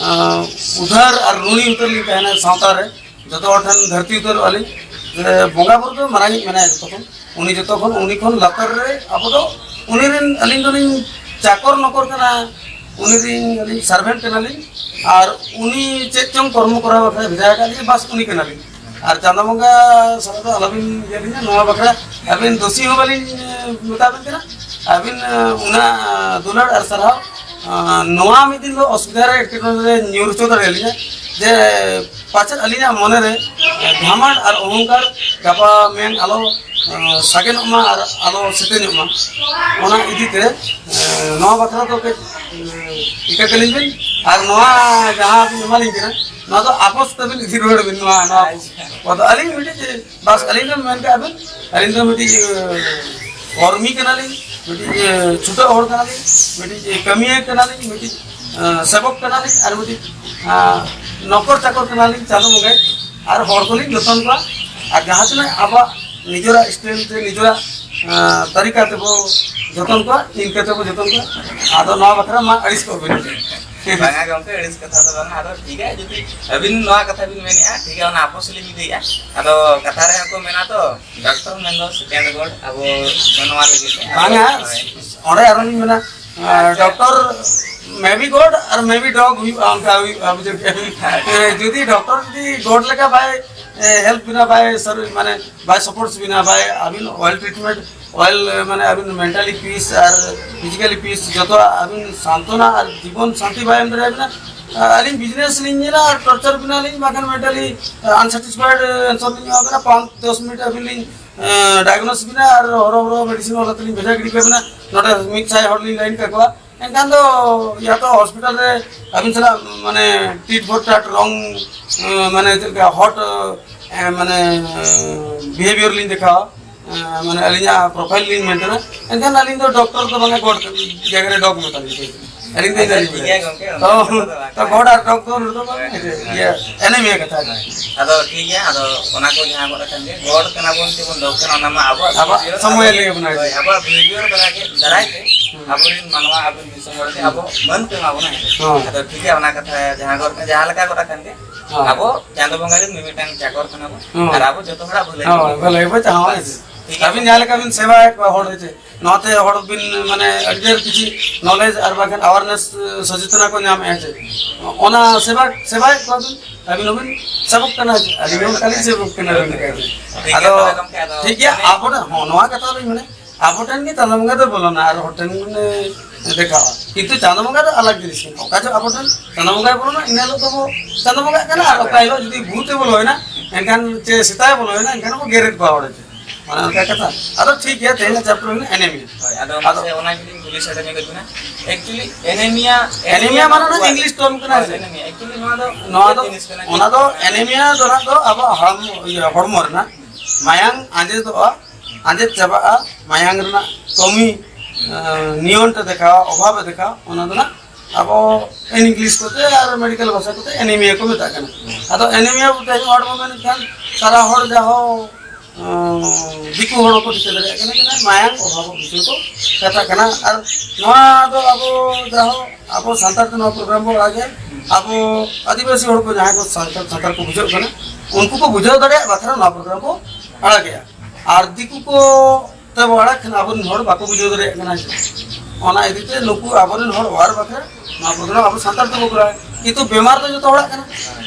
ᱟᱸ, ᱩᱫᱷᱟᱹᱨ ᱟᱨ ᱨᱩᱬᱤ ᱩᱛᱟᱹᱨ ᱞᱤᱧ ᱛᱟᱦᱮᱱᱟ ᱥᱟᱶᱛᱟ ᱨᱮ᱾ ᱡᱚᱛᱚ ᱦᱚᱲ ᱴᱷᱮᱱ ᱫᱷᱟᱹᱨᱛᱤ ᱩᱛᱟᱹᱨᱚᱜᱼᱟ ᱞᱤᱧ᱾ ᱡᱮ ᱵᱚᱸᱜᱟ ᱵᱩᱨᱩ ᱫᱚ ᱢᱟᱨᱟᱝ ᱧᱚᱜ ᱢᱮᱱᱟᱭᱟ ᱡᱚᱛᱚ ᱠᱷᱚᱱ᱾ ᱩᱱᱤ ᱡᱚᱛᱚ ᱠᱷᱚᱱ, ᱩᱱᱤ ᱠᱷᱚᱱ ᱞᱟᱛᱟᱨ ᱨᱮ ᱟᱵᱚ ᱫᱚ ᱩᱱᱤ ᱨᱮᱱ, ᱟᱹᱞᱤᱧ ᱫᱚᱞᱤᱧ ᱪᱟᱠᱚᱨ ᱱᱚᱠᱚᱨ ᱠᱟᱱᱟ, ᱩᱱᱤ ᱨᱮᱱ ᱟᱹᱞᱤᱧ ᱥᱟᱨᱵᱷᱮᱱᱴ ᱠᱟᱱᱟᱞᱤᱧ᱾ ᱟᱨ ᱩᱱᱤ ᱪᱮᱫ ᱪᱚᱝ ᱠᱚᱨᱢᱚ ᱠᱚᱨᱟᱣ ᱵᱟᱠᱷᱨᱟ ᱵᱷᱮᱡᱟ ᱟᱠᱟᱫ ᱞᱤᱧᱟ, ᱵᱟᱥ ᱩᱱᱤ ᱠᱟᱱᱟᱞᱤᱧ᱾ ᱟᱨ ᱪᱟᱸᱫᱳ ᱵᱚᱸᱜᱟ ᱥᱟᱞᱟᱜ ᱫᱚ ᱟᱞᱚᱵᱤᱱ ᱤᱭᱟᱹ ᱞᱤᱧᱟ, ᱱᱚᱣᱟ ᱵᱟᱠᱷᱨᱟ ᱟᱹᱵᱤᱱ ᱫᱳᱥᱤ ᱦᱚᱸ ᱵᱟᱹᱞᱤᱧ, ᱮ, ᱢᱮᱛᱟ ᱵᱤᱱ ᱠᱟᱱᱟ᱾ ᱟᱹᱵᱤᱱ, ᱮ, ᱩᱱᱟᱹᱜ ᱫᱩᱞᱟᱹᱲ ᱟᱨ ᱥᱟᱨᱦᱟᱣ, ᱮ, ᱱᱚᱣᱟ ᱢᱤᱫ ᱫᱤᱱ ᱫᱚ ᱚᱥᱩᱵᱤᱫᱷᱟ ᱨᱮ, ᱮᱴᱠᱮᱴᱚᱬᱮ ᱨᱮ ᱧᱩᱨ ᱦᱚᱪᱚ ᱫᱟᱲᱮᱭᱟᱞᱤᱧᱟ, ᱡᱮ ᱯᱟᱪᱮᱫ ᱟᱹᱞᱤᱧᱟᱜ ᱢᱚᱱᱮ ᱨᱮ, ᱮ, ᱜᱷᱟᱢᱟᱱᱰ ᱟᱨ ᱚᱦᱚᱝᱠᱟᱨ ᱜᱟᱯᱟ ᱢᱮᱭᱟᱝ ᱟᱞᱚ, ᱮ, ᱥᱟᱜᱮᱱᱚᱜ ᱢᱟ ᱟᱨ ᱟᱞᱚ ᱥᱮᱛᱮᱧᱚᱜ ᱢᱟ᱾ ᱚᱱᱟ ᱤᱫᱤ ᱛᱮ, ᱮ, ᱱᱚᱣᱟ ᱵᱟᱠᱷᱨᱟ ᱫᱚ ᱠᱟᱹᱡ, ᱮ, ᱤᱠᱟᱹ ᱠᱟᱹᱞᱤᱧ ᱵᱤᱱ᱾ ᱟᱨ ᱱᱚᱣᱟ ᱡᱟᱦᱟᱸ ᱵᱤᱱ ᱮᱢᱟᱞᱤᱧ ᱠᱟᱱᱟ, ᱱᱚᱣᱟ ᱫᱚ ᱟᱯᱚᱥ ᱛᱮᱵᱤᱱ ᱤᱫᱤ ᱨᱩᱣᱟᱹᱲ ᱵᱤᱱ᱾ ᱱᱚᱣᱟ, ᱱᱚᱣᱟ ᱟᱪᱪᱷᱟ᱾ ᱟᱫᱚ ᱟᱹᱞᱤᱧ ᱢᱤᱫᱴᱤᱡ, ᱵᱟᱥ ᱟᱹᱞᱤᱧ ᱫᱚ ᱢᱮᱱ ᱠᱟᱜᱼᱟ ᱵᱤᱱ, ᱟᱹᱞᱤᱧ ᱫᱚ ᱢᱤᱫᱴᱤᱡ, ᱮ, ᱠᱚᱨᱢᱤ ᱠᱟᱱᱟᱞᱤᱧ, ᱢᱤᱫᱴᱤᱡ, ᱮ, ᱪᱷᱩᱴᱟᱹᱣ ᱦᱚᱲ ᱠᱟᱱᱟᱞᱤᱧ, ᱢᱤᱫᱴᱤᱡ, ᱮ, ᱠᱟᱹᱢᱤᱭᱟᱹ ᱠᱟᱱᱟᱞᱤᱧ, ᱢᱤᱫᱴᱤᱡ, ᱮ, ᱥᱮᱵᱚᱠ ᱠᱟᱱᱟᱞᱤᱧ, ᱟᱨ ᱢᱤᱫᱴᱤᱡ, ᱮ, ᱱᱚᱠᱚᱨ ᱪᱟᱠᱚᱨ ᱠᱟᱱᱟᱞᱤᱧ ᱪᱟᱸᱫᱳ ᱵᱚᱸᱜᱟᱭ᱾ ᱟᱨ ᱦᱚᱲ ᱠᱚᱞᱤᱧ ᱡᱚᱛᱚᱱ ᱠᱚᱣᱟ᱾ ᱟᱨ ᱡᱟᱦᱟᱸ ᱛᱤᱱᱟᱹᱜ ᱟᱵᱚᱣᱟᱜ ᱱᱤᱡᱮᱨᱟᱜ ᱥᱴᱟᱭᱤᱞ ᱛᱮ, ᱱᱤᱡᱮᱨᱟᱜ ᱟᱸ, ᱛᱟᱹᱨᱤᱠᱟ ᱛᱮᱵᱚ ᱡᱚᱛᱚᱱ ᱠᱚᱣᱟ, ᱤᱱᱠᱟᱹ ᱛᱮᱵᱚ ᱡᱚᱛᱚᱱ ᱠᱚᱣᱟ᱾ ᱟᱫᱚ ᱱᱚᱣᱟ ᱵᱟᱠᱷᱨᱟ ᱢᱟ ᱟᱹᱲᱤᱥ ᱠᱚᱜ ᱵᱤᱱ᱾ ᱵᱟᱝᱟ ᱜᱚᱢᱠᱮ, ᱟᱹᱲᱤᱥ ᱠᱟᱛᱷᱟ ᱫᱚ ᱵᱟᱝᱟ᱾ ᱟᱫᱚ ᱴᱷᱤᱠ ᱜᱮᱭᱟ, ᱡᱩᱫᱤ ᱟᱹᱵᱤᱱ ᱱᱚᱣᱟ ᱠᱟᱛᱷᱟ ᱵᱤᱱ ᱢᱮᱱᱮᱫᱼᱟ, ᱴᱷᱤᱠ ᱜᱮᱭᱟ, ᱚᱱᱟ ᱟᱯᱚᱥ ᱞᱤᱧ ᱤᱫᱤᱭᱮᱫᱼᱟ᱾ ᱟᱫᱚ ᱠᱟᱛᱷᱟ ᱨᱮᱦᱚᱸ ᱠᱚ ᱢᱮᱱᱟ ᱛᱚ, ᱰᱟᱠᱛᱚᱨ ᱢᱮᱱᱫᱚ ᱥᱮᱠᱮᱱᱰ ᱜᱚᱰ, ᱟᱵᱚ ᱢᱟᱱᱣᱟ ᱞᱟᱹᱜᱤᱫ ᱛᱮ᱾ ᱟᱫᱚ ᱵᱟᱝᱟ, ᱦᱳᱭ᱾ ᱚᱸᱰᱮ ᱟᱨᱚ ᱞᱤᱧ ᱢᱮᱱᱟ, ᱟᱨ ᱟᱪᱪᱷᱟ᱾ ᱰᱚᱠᱴᱚᱨ ᱢᱮ ᱵᱤ ᱜᱚᱰ ᱟᱨ ᱢᱮ ᱵᱤ ᱰᱚᱜ ᱦᱩᱭᱩᱜᱼᱟ, ᱚᱱᱠᱟ ᱦᱩᱭᱩᱜᱼᱟ, ᱵᱩᱡᱷᱟᱹᱣ ᱠᱮᱜᱼᱟ ᱵᱤᱱ? ᱟᱪᱪᱷᱟ᱾ ᱡᱩᱫᱤ ᱰᱚᱠᱴᱚᱨ ᱡᱩᱫᱤ ᱜᱚᱰ ᱞᱮᱠᱟ ᱵᱟᱭ, ᱮ, ᱦᱮᱞᱯ ᱵᱤᱱᱟ, ᱵᱟᱭ ᱥᱟᱨ-, ᱢᱟᱱᱮ, ᱵᱟᱭ ᱥᱟᱯᱳᱨᱴᱥ ᱵᱤᱱᱟ, ᱵᱟᱭ ᱟᱹᱵᱤᱱ ᱚᱭᱮᱞ ᱴᱨᱤᱴᱢᱮᱱᱴ, ᱚᱭᱮᱞ, ᱢᱟᱱᱮ, ᱟᱹᱵᱤᱱ ᱢᱮᱱᱴᱟᱞᱤ ᱯᱤᱥ ᱟᱨ ᱯᱷᱤᱡᱤᱠᱟᱞᱤ ᱯᱤᱥ ᱡᱚᱛᱚᱣᱟᱜ ᱟᱹᱵᱤᱱ ᱥᱟᱱᱛᱚᱱᱟ ᱟᱨ ᱡᱤᱵᱚᱱ ᱥᱟᱱᱛᱤ ᱵᱟᱭ ᱮᱢ ᱫᱟᱲᱮᱭᱟᱵᱤᱱᱟ, ᱟᱹᱞᱤᱧ ᱵᱤᱡᱽᱱᱮᱥ ᱞᱤᱧ ᱧᱮᱞᱟ ᱟᱨ ᱴᱚᱨᱪᱟᱨ ᱵᱤᱱᱟᱞᱤᱧ, ᱵᱟᱠᱷᱟᱱ ᱢᱮᱱᱴᱟᱞᱤ ᱟᱱᱥᱟᱴᱤᱥᱯᱷᱟᱭᱰ ᱮᱱᱥᱚᱨ ᱞᱤᱧ ᱮᱢᱟ ᱵᱤᱱᱟ, ᱯᱟᱸᱪ ᱫᱚᱥ ᱢᱤᱱᱤᱴ ᱟᱹᱵᱤᱱ ᱞᱤᱧ, ᱮ, ᱰᱟᱭᱜᱱᱳᱥ ᱵᱤᱱᱟ ᱟᱨ ᱦᱚᱨᱚ ᱦᱚᱨᱚ ᱢᱮᱰᱤᱥᱤᱱ ᱚᱞ ᱠᱟᱛᱮ ᱞᱤᱧ ᱵᱷᱮᱡᱟ ᱜᱤᱰᱤ ᱠᱟᱵᱤᱱᱟ᱾ ᱱᱚᱰᱮ ᱢᱤᱫ ᱥᱟᱭ ᱦᱚᱲ ᱞᱤᱧ ᱞᱟᱭᱤᱱ ᱠᱟᱠᱚᱣᱟ᱾ ᱮᱱᱠᱷᱟᱱ ᱫᱚ ᱭᱟ ᱛᱚ ᱦᱚᱥᱯᱤᱴᱟᱞ ᱨᱮ ᱟᱹᱵᱤᱱ ᱥᱟᱞᱟᱜ, ᱢᱟᱱᱮ, ᱴᱤᱴ ᱯᱷᱚᱨ ᱴᱟᱴ ᱨᱚᱝ, ᱮ, ᱢᱟᱱᱮ, ᱪᱮᱫ ᱞᱮᱠᱟ ᱦᱚᱴ, ᱮ, ᱢᱟᱱᱮ, ᱵᱤᱦᱮᱵᱤᱭᱟᱨ ᱞᱤᱧ ᱫᱮᱠᱷᱟᱣᱟ, ᱮ, ᱢᱟᱱᱮ, ᱟᱹᱞᱤᱧᱟᱜ ᱯᱨᱚᱯᱷᱟᱭᱤᱞ ᱞᱤᱧ ᱢᱮᱱᱴᱮᱱᱟ᱾ ᱮᱱᱠᱷᱟᱱ ᱟᱹᱞᱤᱧ ᱫᱚ ᱰᱚᱠᱴᱚᱨ ᱫᱚ ᱵᱟᱝᱟ, ᱜᱚᱰ ᱡᱟᱭᱜᱟ ᱨᱮ ᱰᱚᱜ ᱢᱮᱛᱟ ᱞᱤᱧ ᱯᱮ᱾ ᱟᱹᱞᱤᱧ ᱫᱚ ᱟᱪᱪᱷᱟ, ᱤᱱᱟᱹ ᱞᱤᱧ ᱴᱷᱤᱠ ᱜᱮᱭᱟ ᱢᱮᱱᱟ᱾ ᱜᱚᱢᱠᱮ, ᱛᱚ, ᱚᱱᱟ ᱠᱟᱛᱷᱟ ᱫᱚ ᱵᱟᱝ ᱛᱚ ᱠᱟᱱᱟ᱾ ᱜᱚᱰ ᱟᱨ ᱰᱚᱜ ᱫᱚ ᱱᱚᱰᱮ ᱫᱚ ᱵᱟᱝ, ᱦᱳᱭ, ᱦᱳᱭ, ᱤᱭᱟᱹ, ᱦᱳᱭ᱾ ᱮᱱᱮᱢᱤᱭᱟᱹ ᱠᱟᱛᱷᱟ᱾ ᱦᱳᱭ᱾ ᱟᱫᱚ ᱴᱷᱤᱠ ᱜᱮᱭᱟ, ᱟᱫᱚ ᱚᱱᱟ ᱠᱚ ᱡᱟᱦᱟᱸ ᱜᱚᱰ ᱟᱠᱟᱱ ᱜᱮ, ᱜᱚᱰ ᱠᱟᱱᱟ ᱵᱚᱱ ᱪᱮ ᱵᱚᱱ ᱰᱚᱜ ᱠᱟᱱᱟ, ᱚᱱᱟ ᱢᱟ ᱟᱵᱚᱣᱟᱜ ᱟᱵᱚᱣᱟᱜ ᱵᱤᱦᱮᱵᱤᱭᱟᱨ, ᱥᱚᱢᱚᱭ ᱟᱵᱚ, ᱞᱟᱹᱭ ᱟᱵᱚᱱᱟ᱾ ᱦᱳᱭ, ᱟᱵᱚᱣᱟᱜ ᱵᱤᱦᱮᱵᱤᱭᱟᱨ ᱫᱟᱨᱟᱭ ᱛᱮ, ᱦᱩᱸ᱾ ᱟᱵᱚᱨᱮᱱ ᱢᱟᱱᱣᱟ, ᱟᱵᱚᱨᱮᱱ ᱫᱤᱥᱚᱢ ᱦᱚᱲ ᱜᱮ ᱟᱵᱚ ᱢᱟᱹᱱ ᱠᱚ ᱮᱢᱟ ᱵᱚᱱᱟ, ᱦᱮᱸ ᱥᱮ? ᱦᱳᱭ᱾ ᱟᱫᱚ ᱴᱷᱤᱠ ᱜᱮᱭᱟ, ᱚᱱᱟ ᱠᱟᱛᱷᱟ ᱡᱟᱦᱟᱸ ᱜᱚᱰ, ᱡᱟᱦᱟᱸ ᱞᱮᱠᱟ ᱜᱚᱰ ᱟᱠᱟᱱ ᱜᱮ, ᱦᱳᱭ᱾ ᱟᱵᱚ ᱪᱟᱸᱫᱚ ᱵᱚᱸᱜᱟ ᱨᱮᱱ ᱢᱤᱢᱤᱫᱴᱟᱝ ᱪᱟᱠᱚᱨ ᱠᱟᱱᱟ ᱵᱚᱱ, ᱦᱳᱭ᱾ ᱟᱨ ᱟᱵᱚ ᱡᱚᱛᱚ ᱦᱚᱲᱟᱜ ᱵᱷᱟᱹᱞᱟᱹᱭ ᱦᱳᱭ, ᱠᱟᱹᱢᱤ᱾ ᱵᱷᱟᱹᱞᱟᱹᱭ ᱵᱚ ᱪᱟᱦᱟᱣᱟ, ᱦᱮᱸ ᱥᱮ? ᱴᱷᱤᱠ ᱜᱮᱭᱟ᱾ ᱟᱹᱵᱤᱱ ᱡᱟᱦᱟᱸ ᱞᱮᱠᱟ ᱵᱤᱱ ᱥᱮᱵᱟᱭᱮᱫ ᱠᱚᱣᱟ ᱦᱚᱲ, ᱦᱮᱸ ᱥᱮ? ᱱᱚᱣᱟᱛᱮ ᱦᱚᱲ ᱵᱤᱱ, ᱢᱟᱱᱮ, ᱟᱹᱰᱤ ᱰᱷᱮᱨ ᱠᱤᱪᱷᱩ ᱱᱚᱞᱮᱡᱽ ᱟᱨ ᱵᱟᱝᱠᱷᱟᱱ ᱟᱣᱟᱨᱱᱮᱥ, ᱥᱚᱪᱮᱛᱚᱱᱟ ᱠᱚ ᱧᱟᱢᱮᱫᱼᱟ, ᱦᱮᱸ ᱥᱮ? ᱚᱱᱟ ᱥᱮᱵᱟ, ᱥᱮᱵᱟᱭᱮᱫ ᱠᱚᱣᱟ ᱵᱤᱱ, ᱟᱹᱵᱤᱱ ᱦᱚᱸᱵᱤᱱ ᱥᱮᱵᱚᱠ ᱠᱟᱱᱟ, ᱦᱮᱸ ᱥᱮ? ᱟᱹᱞᱤᱧ ᱦᱚᱸ ᱚᱱᱠᱟᱞᱤᱧ ᱥᱮᱵᱚᱠ ᱠᱟᱱᱟ, ᱟᱹᱵᱤᱱ ᱞᱮᱠᱟ ᱜᱮ᱾ ᱴᱷᱤᱠ ᱜᱮᱭᱟ, ᱟᱫᱚ ᱛᱚᱵᱮ ᱜᱚᱢᱠᱮ, ᱟᱫᱚ ᱴᱷᱤᱠ ᱜᱮᱭᱟ, ᱢᱟᱱᱮ ᱟᱵᱚ ᱴᱷᱮᱱ, ᱦᱚᱸ, ᱱᱚᱣᱟ ᱠᱟᱛᱷᱟ ᱞᱤᱧ ᱢᱮᱱᱟ, ᱟᱵᱚ ᱴᱷᱮᱱ ᱜᱮ ᱪᱟᱸᱫᱚ ᱵᱚᱸᱜᱟ ᱫᱚ ᱵᱚᱞᱚᱱᱟ, ᱟᱨ ᱦᱚᱲ ᱴᱷᱮᱱ ᱢᱟᱱᱮ ᱫᱮᱠᱷᱟᱣᱟ᱾ ᱠᱤᱱᱛᱩ ᱪᱟᱸᱫᱚ ᱵᱚᱸᱜᱟ ᱫᱚ ᱟᱞᱟᱜᱽ ᱡᱤᱱᱤᱥ ᱠᱟᱱᱟ᱾ ᱚᱠᱟ ᱡᱚᱦᱚᱜ ᱟᱵᱚ ᱴᱷᱮᱱ ᱪᱟᱸᱫᱚ ᱵᱚᱸᱜᱟᱭ ᱵᱚᱞᱚᱱᱟ, ᱤᱱᱟᱹ ᱦᱤᱞᱳᱜ ᱫᱚᱵᱚ ᱪᱟᱸᱫᱚ ᱵᱚᱸᱜᱟᱜ ᱠᱟᱱᱟ, ᱟᱨ ᱚᱠᱟ ᱦᱤᱞᱳᱜ ᱡᱩᱫᱤ ᱵᱷᱩᱛᱮ ᱵᱚᱞᱚᱭᱮᱱᱟ, ᱮᱱᱠᱷᱟᱱ ᱪᱮ ᱥᱮᱛᱟᱭ ᱵᱚᱞᱚᱭᱮᱱᱟ, ᱮᱱᱠᱷᱟᱱ ᱵᱚ ᱜᱮᱨᱮᱫ ᱠᱚᱣᱟ ᱦᱚᱲ ᱴᱷᱮᱱ᱾ ᱚᱱᱮ ᱚᱱᱠᱟ ᱠᱟᱛᱷᱟ᱾ ᱟᱫᱚ ᱴᱷᱤᱠ ᱜᱮᱭᱟ, ᱛᱮᱦᱮᱧᱟᱜ ᱪᱮᱯᱴᱟᱨ ᱦᱩᱭᱱᱟ ᱮᱱᱮᱢᱤᱭᱟ᱾ ᱦᱳᱭ, ᱟᱫᱚ ᱟᱫᱚ ᱢᱟᱥᱮ ᱚᱱᱟ ᱜᱮᱞᱤᱧ ᱠᱩᱞᱤ ᱥᱟᱰᱮ ᱧᱚᱜᱮᱫ ᱵᱮᱱᱟ᱾ Actually, ᱮᱱᱮᱢᱤᱭᱟ, ᱮᱱᱮᱢᱤᱭᱟ ᱢᱟᱱᱮ ᱚᱱᱟ ᱦᱳᱭ, ᱤᱝᱞᱤᱥ ᱴᱟᱨᱢ ᱠᱟᱱᱟ ᱦᱳᱭ, ᱥᱮ? ᱮᱱᱮᱢᱤᱭᱟ᱾ Actually, ᱱᱚᱣᱟ ᱫᱚ ᱱᱚᱣᱟ ᱪᱮᱫ ᱫᱚ, ᱡᱤᱱᱤᱥ ᱠᱟᱱᱟ? ᱚᱱᱟ ᱫᱚ ᱮᱱᱮᱢᱤᱭᱟ ᱫᱚ ᱱᱟᱜ ᱫᱚ ᱟᱵᱚᱣᱟᱜ ᱦᱚᱲᱢᱚ, ᱤᱭᱟᱹ, ᱦᱚᱲᱢᱚ ᱨᱮᱱᱟᱜ ᱢᱟᱭᱟᱝ ᱟᱸᱡᱮᱫᱚᱜᱼᱟ, ᱟᱸᱡᱮᱫ ᱪᱟᱵᱟᱜᱼᱟ, ᱢᱟᱭᱟᱝ ᱨᱮᱱᱟᱜ ᱠᱟᱹᱢᱤ, ᱟᱸ, ᱱᱤᱭᱚᱱ ᱛᱮ ᱫᱮᱠᱷᱟᱣᱟ, ᱚᱵᱷᱟᱵᱽ ᱮ ᱫᱮᱠᱷᱟᱣᱟ, ᱚᱱᱟ ᱫᱚ ᱱᱟᱜ ᱟᱵᱚ ᱤᱝᱞᱤᱥ ᱠᱚᱛᱮ ᱟᱨ ᱢᱮᱰᱤᱠᱮᱞ ᱵᱷᱟᱥᱟ ᱠᱚᱛᱮ ᱮᱱᱤᱢᱤᱭᱟ ᱠᱚ ᱢᱮᱛᱟᱜ ᱠᱟᱱᱟ᱾ ᱟᱫᱚ ᱮᱱᱤᱢᱤᱭᱟ ᱵᱚᱞᱛᱮ ᱦᱚᱲ ᱵᱚᱱ ᱢᱮᱱᱮᱫ ᱠᱷᱟᱱ ᱥᱟᱨᱟ ᱦᱚᱲ ᱡᱟᱦᱳ ᱫᱤᱠᱩ ᱦᱚᱲ ᱦᱚᱸᱠᱚ ᱴᱷᱤᱠᱟᱹ ᱫᱟᱲᱮᱭᱟᱜ ᱠᱟᱱᱟ ᱡᱮ ᱢᱟᱭᱟᱝ ᱚᱵᱷᱟᱵᱚᱜ ᱵᱤᱥᱚᱭ ᱠᱚ ᱠᱟᱛᱷᱟ ᱠᱟᱱᱟ᱾ ᱟᱨ ᱱᱚᱣᱟ ᱫᱚ ᱟᱵᱚ ᱡᱟᱦᱟᱸ ᱟᱵᱚ ᱥᱟᱱᱛᱟᱲ ᱛᱮ ᱱᱚᱣᱟ ᱯᱨᱳᱜᱨᱟᱢ ᱵᱚ ᱟᱲᱟᱜᱮ, ᱟᱵᱚ ᱟᱹᱫᱤᱵᱟᱹᱥᱤ ᱦᱚᱲ ᱠᱚ ᱡᱟᱦᱟᱸᱭ ᱠᱚ ᱥᱟᱱᱛᱟᱲ ᱥᱟᱱᱛᱟᱲ ᱠᱚ ᱵᱩᱡᱷᱟᱹᱜ ᱠᱟᱱᱟ, ᱩᱱᱠᱩ ᱠᱚ ᱵᱩᱡᱷᱟᱹᱣ ᱫᱟᱲᱮᱭᱟᱜ ᱵᱟᱠᱷᱨᱟ ᱱᱚᱣᱟ ᱯᱨᱳᱜᱨᱟᱢ ᱵᱚ ᱟᱲᱟᱜᱮᱜᱼᱟ᱾ ᱟᱨ ᱫᱤᱠᱩ ᱠᱚ ᱛᱮ ᱵᱚ ᱟᱲᱟᱜ ᱠᱷᱟᱱ ᱟᱵᱚᱨᱮᱱ ᱦᱚᱲ ᱵᱟᱠᱚ ᱵᱩᱡᱷᱟᱹᱣ ᱫᱟᱲᱮᱭᱟᱜ ᱠᱟᱱᱟ᱾ ᱚᱱᱟ ᱤᱫᱤ ᱛᱮ ᱱᱩᱠᱩ ᱟᱵᱚᱨᱮᱱ ᱦᱚᱲ ᱚᱣᱟᱨ ᱵᱟᱠᱷᱨᱟ ᱱᱚᱣᱟ ᱯᱨᱳᱜᱨᱟᱢ ᱟᱵᱚ ᱥᱟᱱᱛᱟᱲ ᱛᱮᱵᱚ ᱠᱚᱨᱟᱣᱟ᱾ ᱠᱤᱱᱛᱩ ᱵᱮᱢᱟᱨ ᱫᱚ ᱡᱚᱛᱚ ᱦᱚᱲᱟᱜ ᱠᱟᱱᱟ᱾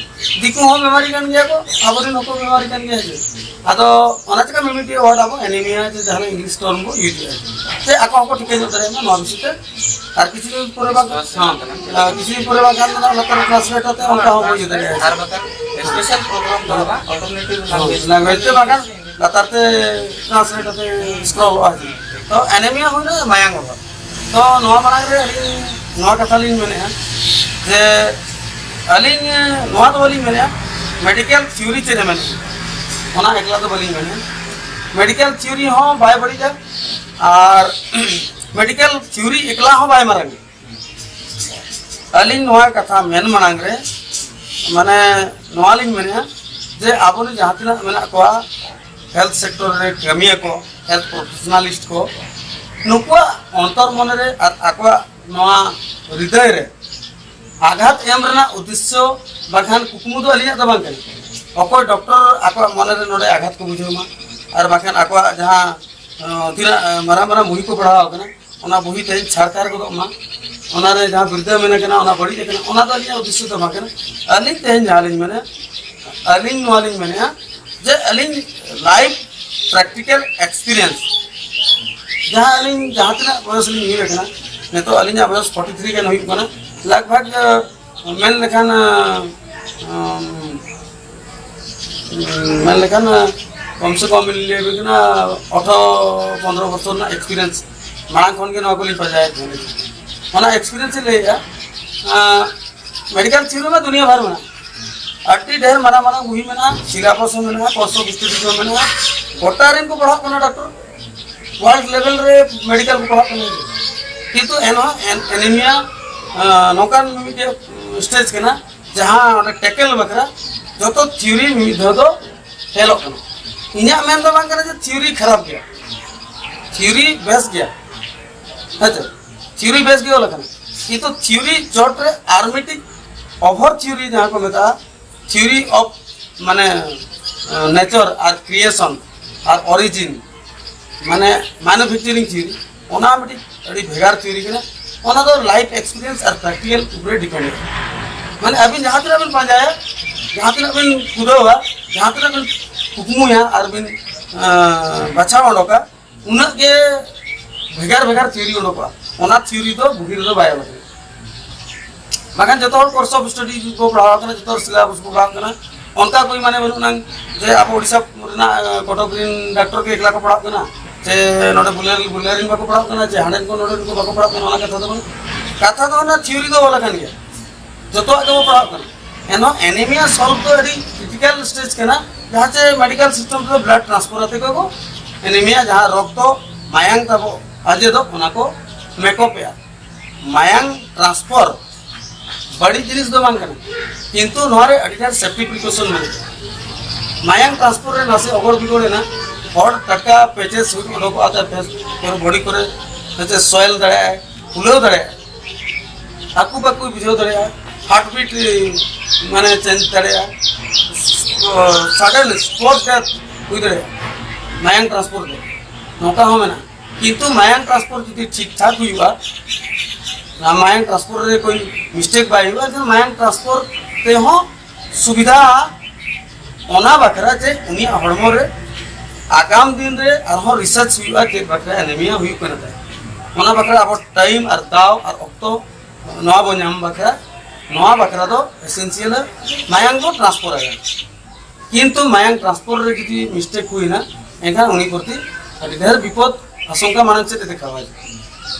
ᱫᱤᱠᱩ ᱦᱚᱸ ᱵᱮᱢᱟᱨᱤ ᱠᱟᱱ ᱜᱮᱭᱟ ᱠᱚ, ᱟᱵᱚᱨᱮᱱ ᱦᱚᱸᱠᱚ ᱵᱮᱢᱟᱨᱤ ᱠᱟᱱ ᱜᱮᱭᱟ᱾ ᱦᱮᱸ ᱥᱮ? ᱟᱫᱚ ᱚᱱᱟ ᱪᱤᱠᱟ ᱢᱤᱢᱤᱫᱴᱤᱡ ᱣᱟᱨᱰ ᱟᱵᱚ ᱮᱱᱤᱢᱤᱭᱟ ᱥᱮ ᱡᱟᱦᱟᱱᱟᱜ ᱤᱝᱞᱤᱥ ᱴᱟᱨᱢ ᱵᱚ ᱤᱭᱩᱡᱽ ᱮᱫᱟ, ᱥᱮ ᱟᱠᱚ ᱦᱚᱸᱠᱚ ᱴᱷᱤᱠᱟᱹ ᱧᱚᱜ ᱫᱟᱲᱮᱭᱟᱜ ᱢᱟ ᱱᱚᱣᱟ ᱵᱤᱥᱚᱭ ᱛᱮ᱾ ᱟᱨ ᱠᱤᱪᱷᱩ ᱫᱤᱱ ᱯᱚᱨᱮ ᱵᱟᱝ, ᱦᱮᱸ, ᱠᱤᱪᱷᱩ ᱫᱤᱱ ᱯᱚᱨᱮ ᱵᱟᱝᱠᱷᱟᱱ ᱫᱚ ᱱᱟᱜ ᱞᱟᱛᱟᱨ ᱨᱮ ᱴᱨᱟᱱᱥᱞᱮᱴ ᱠᱟᱛᱮ ᱚᱱᱠᱟ ᱦᱚᱸ ᱵᱚ ᱤᱭᱟᱹ ᱫᱟᱲᱮᱭᱟᱜᱼᱟ᱾ ᱟᱨ ᱵᱟᱠᱷᱟᱱ ᱥᱯᱮᱥᱟᱞ ᱯᱨᱳᱜᱨᱟᱢ ᱫᱚ ᱵᱟᱝ, ᱚᱞᱴᱟᱨᱱᱮᱴᱤᱵᱷ ᱞᱮᱝᱜᱩᱭᱮᱡᱽ᱾ ᱞᱮᱝᱜᱩᱭᱮᱡᱽ ᱛᱮ ᱵᱟᱝᱠᱷᱟᱱ ᱞᱟᱛᱟᱨ ᱛᱮ ᱴᱨᱟᱱᱥᱞᱮᱴ ᱠᱟᱛᱮ ᱥᱠᱨᱚᱞᱚᱜᱼᱟ᱾ ᱛᱚ ᱮᱱᱮᱢᱤᱭᱟ ᱦᱩᱭᱱᱟ ᱢᱟᱭᱟᱝ ᱚᱵᱷᱟᱵ᱾ ᱛᱚ ᱱᱚᱣᱟ ᱢᱟᱲᱟᱝ ᱨᱮ ᱟᱹᱞᱤᱧ ᱱᱚᱣᱟ ᱠᱟᱛᱷᱟ ᱞᱤᱧ ᱢᱮᱱᱮᱫᱼᱟ ᱡᱮ ᱟᱹᱞᱤᱧ ᱱᱚᱣᱟ ᱫᱚ ᱵᱟᱹᱞᱤᱧ ᱢᱮᱱᱮᱫᱼᱟ ᱢᱮᱰᱤᱠᱮᱞ ᱛᱷᱤᱭᱳᱨᱤ ᱪᱮᱫ ᱮ ᱢᱮᱱᱮᱫᱼᱟ, ᱚᱱᱟ ᱮᱠᱞᱟ ᱫᱚ ᱵᱟᱹᱞᱤᱧ ᱢᱮᱱᱮᱫᱼᱟ᱾ ᱢᱮᱰᱤᱠᱮᱞ ᱛᱷᱤᱭᱳᱨᱤ ᱦᱚᱸ ᱵᱟᱭ ᱵᱟᱹᱲᱤᱡᱟ ᱟᱨ ᱢᱮᱰᱤᱠᱮᱞ ᱛᱷᱤᱭᱳᱨᱤ ᱮᱠᱞᱟ ᱦᱚᱸ ᱵᱟᱭ ᱢᱟᱨᱟᱝᱟ᱾ ᱟᱹᱞᱤᱧ ᱱᱚᱣᱟ ᱠᱟᱛᱷᱟ ᱢᱮᱱ ᱢᱟᱲᱟᱝ ᱨᱮ, ᱢᱟᱱᱮ, ᱱᱚᱣᱟ ᱞᱤᱧ ᱢᱮᱱᱮᱫᱼᱟ ᱡᱮ ᱟᱵᱚᱨᱮᱱ ᱡᱟᱦᱟᱸ ᱛᱤᱱᱟᱹᱜ ᱢᱮᱱᱟᱜ ᱠᱚᱣᱟ ᱦᱮᱞᱛᱷ ᱥᱮᱠᱴᱚᱨ ᱨᱮ ᱠᱟᱹᱢᱤᱭᱟᱹ ᱠᱚ, ᱦᱮᱞᱛᱷ ᱯᱨᱚᱯᱷᱮᱥᱚᱱᱟᱞᱤᱥᱴ ᱠᱚ, ᱱᱩᱠᱩᱣᱟᱜ ᱚᱱᱛᱚᱨ ᱢᱚᱱᱮ ᱨᱮ ᱟᱨ ᱟᱠᱚᱣᱟᱜ ᱱᱚᱣᱟ ᱦᱨᱤᱫᱚᱭ ᱨᱮ ᱟᱜᱷᱟᱛ ᱮᱢ ᱨᱮᱱᱟᱜ ᱩᱫᱽᱫᱮᱥᱥᱚ ᱵᱟᱝᱠᱷᱟᱱ ᱠᱩᱠᱢᱩ ᱫᱚ ᱟᱹᱞᱤᱧᱟᱜ ᱫᱚ ᱵᱟᱝ ᱠᱟᱱᱟ᱾ ᱚᱠᱚᱭ ᱰᱚᱠᱴᱚᱨ ᱟᱠᱚᱣᱟᱜ ᱢᱚᱱᱮ ᱨᱮ ᱱᱚᱰᱮ ᱟᱜᱷᱟᱛ ᱠᱚ ᱵᱩᱡᱷᱟᱹᱣ ᱢᱟ, ᱟᱨ ᱵᱟᱝᱠᱷᱟᱱ ᱟᱠᱚᱣᱟᱜ ᱡᱟᱦᱟᱸ, ᱟᱸ, ᱛᱤᱱᱟᱹᱜ, ᱟᱸ, ᱢᱟᱨᱟᱝ ᱢᱟᱨᱟᱝ ᱵᱩᱦᱤ ᱠᱚ ᱯᱟᱲᱦᱟᱣ ᱟᱠᱟᱱᱟ, ᱚᱱᱟ ᱵᱩᱦᱤ ᱛᱮᱦᱮᱧ ᱪᱷᱟᱨᱠᱟᱨ ᱜᱚᱫᱚᱜ ᱢᱟ, ᱚᱱᱟᱨᱮ ᱡᱟᱦᱟᱸ ᱵᱤᱨᱫᱟᱹ ᱢᱮᱱ ᱟᱠᱟᱱᱟ, ᱚᱱᱟ ᱵᱟᱹᱲᱤᱡ ᱟᱠᱟᱱᱟ, ᱚᱱᱟ ᱫᱚ ᱟᱹᱞᱤᱧᱟᱜ ᱩᱫᱽᱫᱮᱥᱥᱚ ᱫᱚ ᱵᱟᱝ ᱠᱟᱱᱟ᱾ ᱟᱹᱞᱤᱧ ᱛᱮᱦᱮᱧ ᱡᱟᱦᱟᱸ ᱞᱤᱧ ᱢᱮᱱᱟ, ᱟᱹᱞᱤᱧ ᱱᱚᱣᱟ ᱞᱤᱧ ᱢᱮᱱᱮᱫᱼᱟ ᱡᱮ ᱟᱹᱞᱤᱧ ᱞᱟᱭᱤᱯᱷ ᱯᱨᱮᱠᱴᱤᱠᱮᱞ ᱮᱠᱥᱯᱤᱨᱤᱭᱮᱱᱥ, ᱡᱟᱦᱟᱸ ᱟᱹᱞᱤᱧ ᱡᱟᱦᱟᱸ ᱛᱤᱱᱟᱹᱜ ᱵᱚᱭᱚᱥ ᱞᱤᱧ ᱦᱩᱭ ᱟᱠᱟᱱᱟ, ᱱᱤᱛᱚᱜ ᱟᱹᱞᱤᱧᱟᱜ ᱵᱚᱭᱚᱥ ᱯᱷᱳᱨᱴᱤ ᱛᱷᱨᱤ ᱜᱟᱱ ᱦᱩᱭᱩᱜ ᱠᱟᱱᱟ, ᱞᱟᱜᱽ ᱵᱷᱟᱜᱽ, ᱟᱸ, ᱢᱮᱱ ᱞᱮᱠᱷᱟᱱ, ᱟᱸ, ᱢᱮᱱ ᱞᱮᱠᱷᱟᱱ, ᱟᱸ, ᱠᱚᱢ ᱥᱮ ᱠᱚᱢ ᱞᱤᱧ ᱞᱟᱹᱭ ᱟᱵᱤᱱ ᱠᱟᱱᱟ, ᱟᱴᱷᱨᱚ ᱯᱚᱱᱨᱚ ᱵᱚᱪᱷᱚᱨ ᱨᱮᱱᱟᱜ ᱮᱠᱥᱯᱤᱨᱤᱭᱮᱱᱥ ᱢᱟᱲᱟᱝ ᱠᱷᱚᱱ ᱜᱮ ᱱᱚᱣᱟ ᱠᱚᱞᱤᱧ ᱯᱟᱸᱡᱟᱭᱮᱫ ᱛᱟᱦᱮᱸᱫ᱾ ᱚᱱᱟ ᱮᱠᱥᱯᱤᱨᱤᱭᱮᱱᱥ ᱮ ᱞᱟᱹᱭᱮᱫᱼᱟ, ᱟᱸ, ᱢᱮᱰᱤᱠᱮᱞ ᱛᱷᱤᱭᱳᱨᱤ ᱢᱟ ᱫᱩᱱᱤᱭᱟᱹ ᱵᱷᱟᱨ ᱢᱮᱱᱟᱜᱼᱟ, ᱟᱹᱰᱤ ᱰᱷᱮᱨ ᱢᱟᱨᱟᱝ ᱢᱟᱨᱟᱝ ᱵᱩᱦᱤ ᱢᱮᱱᱟᱜᱼᱟ, ᱥᱤᱞᱟᱵᱚᱥ ᱦᱚᱸ ᱢᱮᱱᱟᱜᱼᱟ, ᱠᱳᱨᱥ ᱚᱯᱷ ᱥᱴᱟᱰᱤᱡ ᱦᱚᱸ ᱢᱮᱱᱟᱜᱼᱟ, ᱜᱚᱴᱟ ᱨᱮᱱ ᱠᱚ ᱯᱟᱲᱦᱟᱜ ᱠᱟᱱᱟ ᱰᱟᱠᱴᱚᱨ, ᱣᱟᱨᱞᱰ ᱞᱮᱵᱮᱞ ᱨᱮ ᱢᱮᱰᱤᱠᱮᱞ ᱠᱚ ᱯᱟᱲᱦᱟᱜ ᱠᱟᱱᱟ᱾ ᱠᱤᱱᱛᱩ ᱮᱱᱦᱚᱸ ᱮᱱ-, ᱮᱱᱤᱢᱤᱭᱟ, ᱟᱸ, ᱱᱚᱝᱠᱟᱱ ᱢᱤᱫᱴᱮᱡ ᱥᱴᱮᱡᱽ ᱠᱟᱱᱟ, ᱡᱟᱦᱟᱸ ᱚᱸᱰᱮ ᱴᱮᱠᱮᱞ ᱵᱟᱠᱷᱨᱟ ᱡᱚᱛᱚ ᱛᱷᱤᱭᱳᱨᱤ ᱢᱤᱫ ᱫᱷᱟᱣ ᱫᱚ ᱯᱷᱮᱞᱚᱜ ᱠᱟᱱᱟ᱾ ᱤᱧᱟᱹᱜ ᱢᱮᱱ ᱫᱚ ᱵᱟᱝ ᱠᱟᱱᱟ ᱡᱮ ᱛᱷᱤᱣᱨᱤ ᱠᱷᱟᱨᱟᱯ ᱜᱮᱭᱟ, ᱛᱷᱤᱣᱨᱤ ᱵᱮᱥ ᱜᱮᱭᱟ, ᱦᱮᱸ ᱥᱮ, ᱛᱷᱤᱣᱨᱤ ᱵᱮᱥ ᱜᱮ ᱚᱞ ᱟᱠᱟᱱᱟ, ᱠᱤᱱᱛᱩ ᱛᱷᱤᱣᱨᱤ ᱪᱚᱴ ᱨᱮ ᱟᱨ ᱢᱤᱫᱴᱤᱡ ᱚᱵᱷᱚᱨ ᱛᱷᱤᱣᱨᱤ ᱡᱟᱦᱟᱸ ᱠᱚ ᱢᱮᱛᱟᱜᱼᱟ, ᱛᱷᱤᱣᱨᱤ ᱚᱯᱷ ᱢᱟᱱᱮ ᱱᱮᱪᱟᱨ ᱟᱨ ᱠᱨᱤᱭᱮᱥᱚᱱ ᱟᱨ ᱚᱨᱤᱡᱤᱱ, ᱢᱟᱱᱮ ᱢᱮᱱᱩᱯᱷᱮᱠᱪᱟᱨᱤᱝ ᱛᱷᱤᱣᱨᱤ, ᱚᱱᱟ ᱢᱤᱫᱴᱤᱡ ᱟᱹᱰᱤ ᱵᱷᱮᱜᱟᱨ ᱛᱷᱤᱣᱨᱤ ᱠᱟᱱᱟ᱾ ᱚᱱᱟ ᱫᱚ ᱞᱟᱭᱤᱯᱷ ᱮᱠᱥᱯᱤᱨᱤᱭᱮᱱᱥ ᱟᱨ ᱯᱨᱮᱠᱴᱤᱠᱟᱞ ᱩᱯᱚᱨᱮ ᱰᱤᱯᱮᱱᱰ᱾ ᱢᱟᱱᱮ ᱟᱹᱵᱤᱱ ᱡᱟᱦᱟᱸ ᱛᱤᱱᱟᱹᱜ ᱵᱤᱱ ᱯᱟᱸᱡᱟᱭᱟ, ᱡᱟᱦᱟᱸ ᱛᱤᱱᱟᱹᱜ ᱵᱤᱱ ᱠᱩᱫᱟᱹᱣᱟ, ᱡᱟᱦᱟᱸ ᱛᱤᱱᱟᱹᱜ ᱵᱤᱱ ᱠᱩᱠᱢᱩᱭᱟ ᱟᱨ ᱵᱤᱱ ᱟᱸ, ᱵᱟᱪᱷᱟᱣ ᱚᱰᱚᱠᱟ, ᱩᱱᱟᱹᱜ ᱜᱮ ᱵᱷᱮᱜᱟᱨ ᱵᱷᱮᱜᱟᱨ ᱛᱷᱤᱣᱨᱤ ᱚᱰᱚᱠᱚᱜᱼᱟ᱾ ᱚᱱᱟ ᱛᱷᱤᱣᱨᱤ ᱫᱚ ᱵᱩᱦᱤ ᱨᱮᱫᱚ ᱵᱟᱭ ᱚᱞ ᱟᱠᱟᱱᱟ᱾ ᱵᱟᱠᱷᱟᱱ ᱡᱚᱛᱚ ᱦᱚᱲ ᱠᱳᱨᱥ ᱚᱯᱷ ᱥᱴᱟᱰᱤ ᱠᱚ ᱯᱟᱲᱦᱟᱣ ᱠᱟᱱᱟ, ᱡᱚᱛᱚ ᱦᱚᱲ ᱥᱤᱞᱮᱵᱟᱥ ᱠᱚ ᱯᱟᱲᱦᱟᱣ ᱠᱟᱱᱟ᱾ ᱚᱱᱠᱟ ᱠᱚ ᱢᱟᱱᱮ ᱵᱟᱹᱱᱩᱜ ᱱᱟᱝ ᱡᱮ ᱟᱵᱚ ᱳᱰᱤᱥᱟ ᱨᱮᱱᱟᱜ, ᱟᱸ, ᱠᱚᱴᱚᱠ ᱨᱮᱱ ᱰᱟᱠᱛᱚᱨ ᱜᱮ ᱮᱠᱞᱟ ᱠᱚ ᱯᱟᱲᱦᱟᱜ ᱠᱟᱱᱟ, ᱥᱮ ᱱᱚᱰᱮ ᱵᱩᱞᱟᱹᱨ ᱵᱩᱞᱟᱹᱨ ᱨᱮᱱ ᱵᱟᱠᱚ ᱯᱟᱲᱦᱟᱜ ᱠᱟᱱᱟ, ᱥᱮ ᱦᱟᱸᱰᱮ ᱠᱚ ᱱᱚᱰᱮ ᱠᱚ ᱵᱟᱠᱚ ᱯᱟᱲᱦᱟᱜ ᱠᱟᱱᱟ, ᱚᱱᱟ ᱠᱟᱛᱷᱟ ᱫᱚ ᱵᱟᱝ᱾ ᱠᱟᱛᱷᱟ ᱫᱚ ᱚᱱᱟ ᱛᱷᱤᱣᱨᱤ ᱫᱚ ᱚᱞ ᱟᱠᱟᱱ ᱜᱮᱭᱟ, ᱡᱚᱛᱚᱣᱟᱜ ᱜᱮᱵᱚ ᱯᱟᱲᱦᱟᱜ ᱠᱟᱱᱟ᱾ ᱮᱱᱦᱚᱸ ᱮᱱᱤᱢᱤᱭᱟ ᱥᱚᱞᱵᱷ ᱫᱚ ᱟᱹᱰᱤ ᱠᱨᱤᱴᱤᱠᱟᱞ ᱥᱴᱮᱡᱽ ᱠᱟᱱᱟ, ᱡᱟᱦᱟᱸ ᱪᱮ ᱢᱮᱰᱤᱠᱟᱞ ᱥᱤᱥᱴᱮᱢ ᱛᱮᱫᱚ ᱵᱞᱟᱰ ᱴᱨᱟᱱᱥᱯᱷᱟᱨ ᱟᱛᱮ ᱠᱚ ᱮᱱᱤᱢᱤᱭᱟ, ᱡᱟᱦᱟᱸ ᱨᱚᱠᱛᱚ ᱢᱟᱭᱟᱝ ᱛᱟᱵᱚ ᱟᱡᱮᱫᱚᱜ, ᱚᱱᱟ ᱠᱚ ᱢᱮᱠᱚᱯ ᱮᱜᱼᱟ᱾ ᱢᱟᱭᱟᱝ ᱴᱨᱟᱱᱥᱯᱷᱟᱨ ᱵᱟᱹᱲᱤᱡ ᱡᱤᱱᱤᱥ ᱫᱚ ᱵᱟᱝ ᱠᱟᱱᱟ, ᱠᱤᱱᱛᱩ ᱱᱚᱣᱟ ᱨᱮ ᱟᱹᱰᱤ ᱜᱟᱱ ᱥᱮᱯᱴᱤ ᱯᱨᱤᱠᱚᱥᱚᱱ ᱢᱮᱱᱟᱜᱼᱟ᱾ ᱢᱟᱭᱟᱝ ᱴᱨᱟᱱᱥᱯᱷᱟᱨ ᱨᱮ ᱱᱟᱥᱮ ᱚᱜᱚᱲ ᱵᱤᱜᱚᱲ ᱮᱱᱟ, ᱦᱚᱲ ᱴᱟᱴᱠᱟ ᱯᱮᱪᱮᱥ ᱦᱩᱭ ᱚᱰᱚᱠᱚᱜᱼᱟ, ᱛᱟᱨᱯᱚᱨ ᱵᱚᱰᱤ ᱠᱚᱨᱮ ᱱᱟᱥᱮ ᱥᱚᱭᱮᱞ ᱫᱟᱲᱮᱭᱟᱜᱼᱟᱭ, ᱯᱷᱩᱞᱟᱹᱣ ᱫᱟᱲᱮᱭᱟᱜᱼᱟᱭ, ᱟᱠᱩ ᱵᱟᱠᱩ ᱵᱩᱡᱷᱟᱹᱣ ᱫᱟᱲᱮᱭᱟᱜᱼᱟ, ᱦᱟᱨᱴ ᱵᱤᱴ ᱢᱟᱱᱮ ᱪᱮᱧᱡᱽ ᱫᱟᱲᱮᱭᱟᱜᱼᱟ, ᱥᱟᱰᱮᱱ ᱥᱯᱚᱴ ᱰᱮᱛᱷ ᱦᱩᱭ ᱫᱟᱲᱮᱭᱟᱜᱼᱟ ᱢᱟᱭᱟᱝ ᱴᱨᱟᱱᱥᱯᱷᱟᱨ ᱫᱚ, ᱱᱚᱝᱠᱟ ᱦᱚᱸ ᱢᱮᱱᱟᱜᱼᱟ᱾ ᱠᱤᱱᱛᱩ ᱢᱟᱭᱟᱝ ᱴᱨᱟᱱᱥᱯᱷᱟᱨ ᱡᱩᱫᱤ ᱴᱷᱤᱠ ᱴᱷᱟᱠ ᱦᱩᱭᱩᱜᱼᱟ, ᱚᱱᱟ ᱢᱟᱭᱟᱝ ᱴᱨᱟᱱᱥᱯᱷᱟᱨ ᱨᱮ ᱠᱳᱭ ᱢᱤᱥᱴᱮᱠ ᱵᱟᱭ ᱦᱩᱭᱩᱜᱼᱟ, ᱮᱱᱠᱷᱟᱱ ᱢᱟᱭᱟᱝ ᱴᱨᱟᱱᱥᱯᱷᱟᱨ ᱛᱮᱦᱚᱸ ᱥᱩᱵᱤᱫᱷᱟ᱾ ᱚᱱᱟ ᱵᱟᱠᱷᱨᱟ ᱡᱮ ᱩᱱᱤᱭᱟᱜ ᱦᱚᱲᱢᱚ ᱨᱮ ᱟᱜᱟᱢ ᱫᱤᱱ ᱨᱮ ᱟᱨᱦᱚᱸ ᱨᱤᱥᱟᱨᱪ ᱦᱩᱭᱩᱜᱼᱟ, ᱪᱮᱫ ᱵᱟᱠᱷᱨᱟ ᱮᱱᱮᱢᱤᱭᱟ ᱦᱩᱭᱩᱜ ᱠᱟᱱᱟ ᱛᱟᱭ, ᱚᱱᱟ ᱵᱟᱠᱷᱨᱟ ᱟᱵᱚ ᱴᱟᱭᱤᱢ ᱟᱨ ᱫᱟᱣ ᱟᱨ ᱚᱠᱛᱚ ᱱᱚᱣᱟ ᱵᱚ ᱧᱟᱢ ᱵᱟᱠᱷᱨᱟ, ᱱᱚᱣᱟ ᱵᱟᱠᱷᱨᱟ ᱫᱚ ᱮᱥᱮᱱᱥᱤᱭᱟᱞ ᱢᱟᱭᱟᱝ ᱵᱚ ᱴᱨᱟᱱᱥᱯᱷᱟᱨ ᱟᱭᱟ᱾ ᱠᱤᱱᱛᱩ ᱢᱟᱭᱟᱝ ᱴᱨᱟᱱᱥᱯᱷᱟᱨ ᱨᱮ ᱡᱩᱫᱤ ᱢᱤᱥᱴᱮᱠ ᱦᱩᱭᱱᱟ, ᱮᱱᱠᱷᱟᱱ ᱩᱱᱤ ᱯᱨᱚᱛᱤ ᱟᱹᱰᱤ ᱰᱷᱮᱨ ᱵᱤᱯᱚᱫ ᱟᱥᱚᱝᱠᱟ ᱢᱟᱲᱟᱝ ᱥᱮᱫ ᱮ ᱫᱮᱠᱷᱟᱣᱟ᱾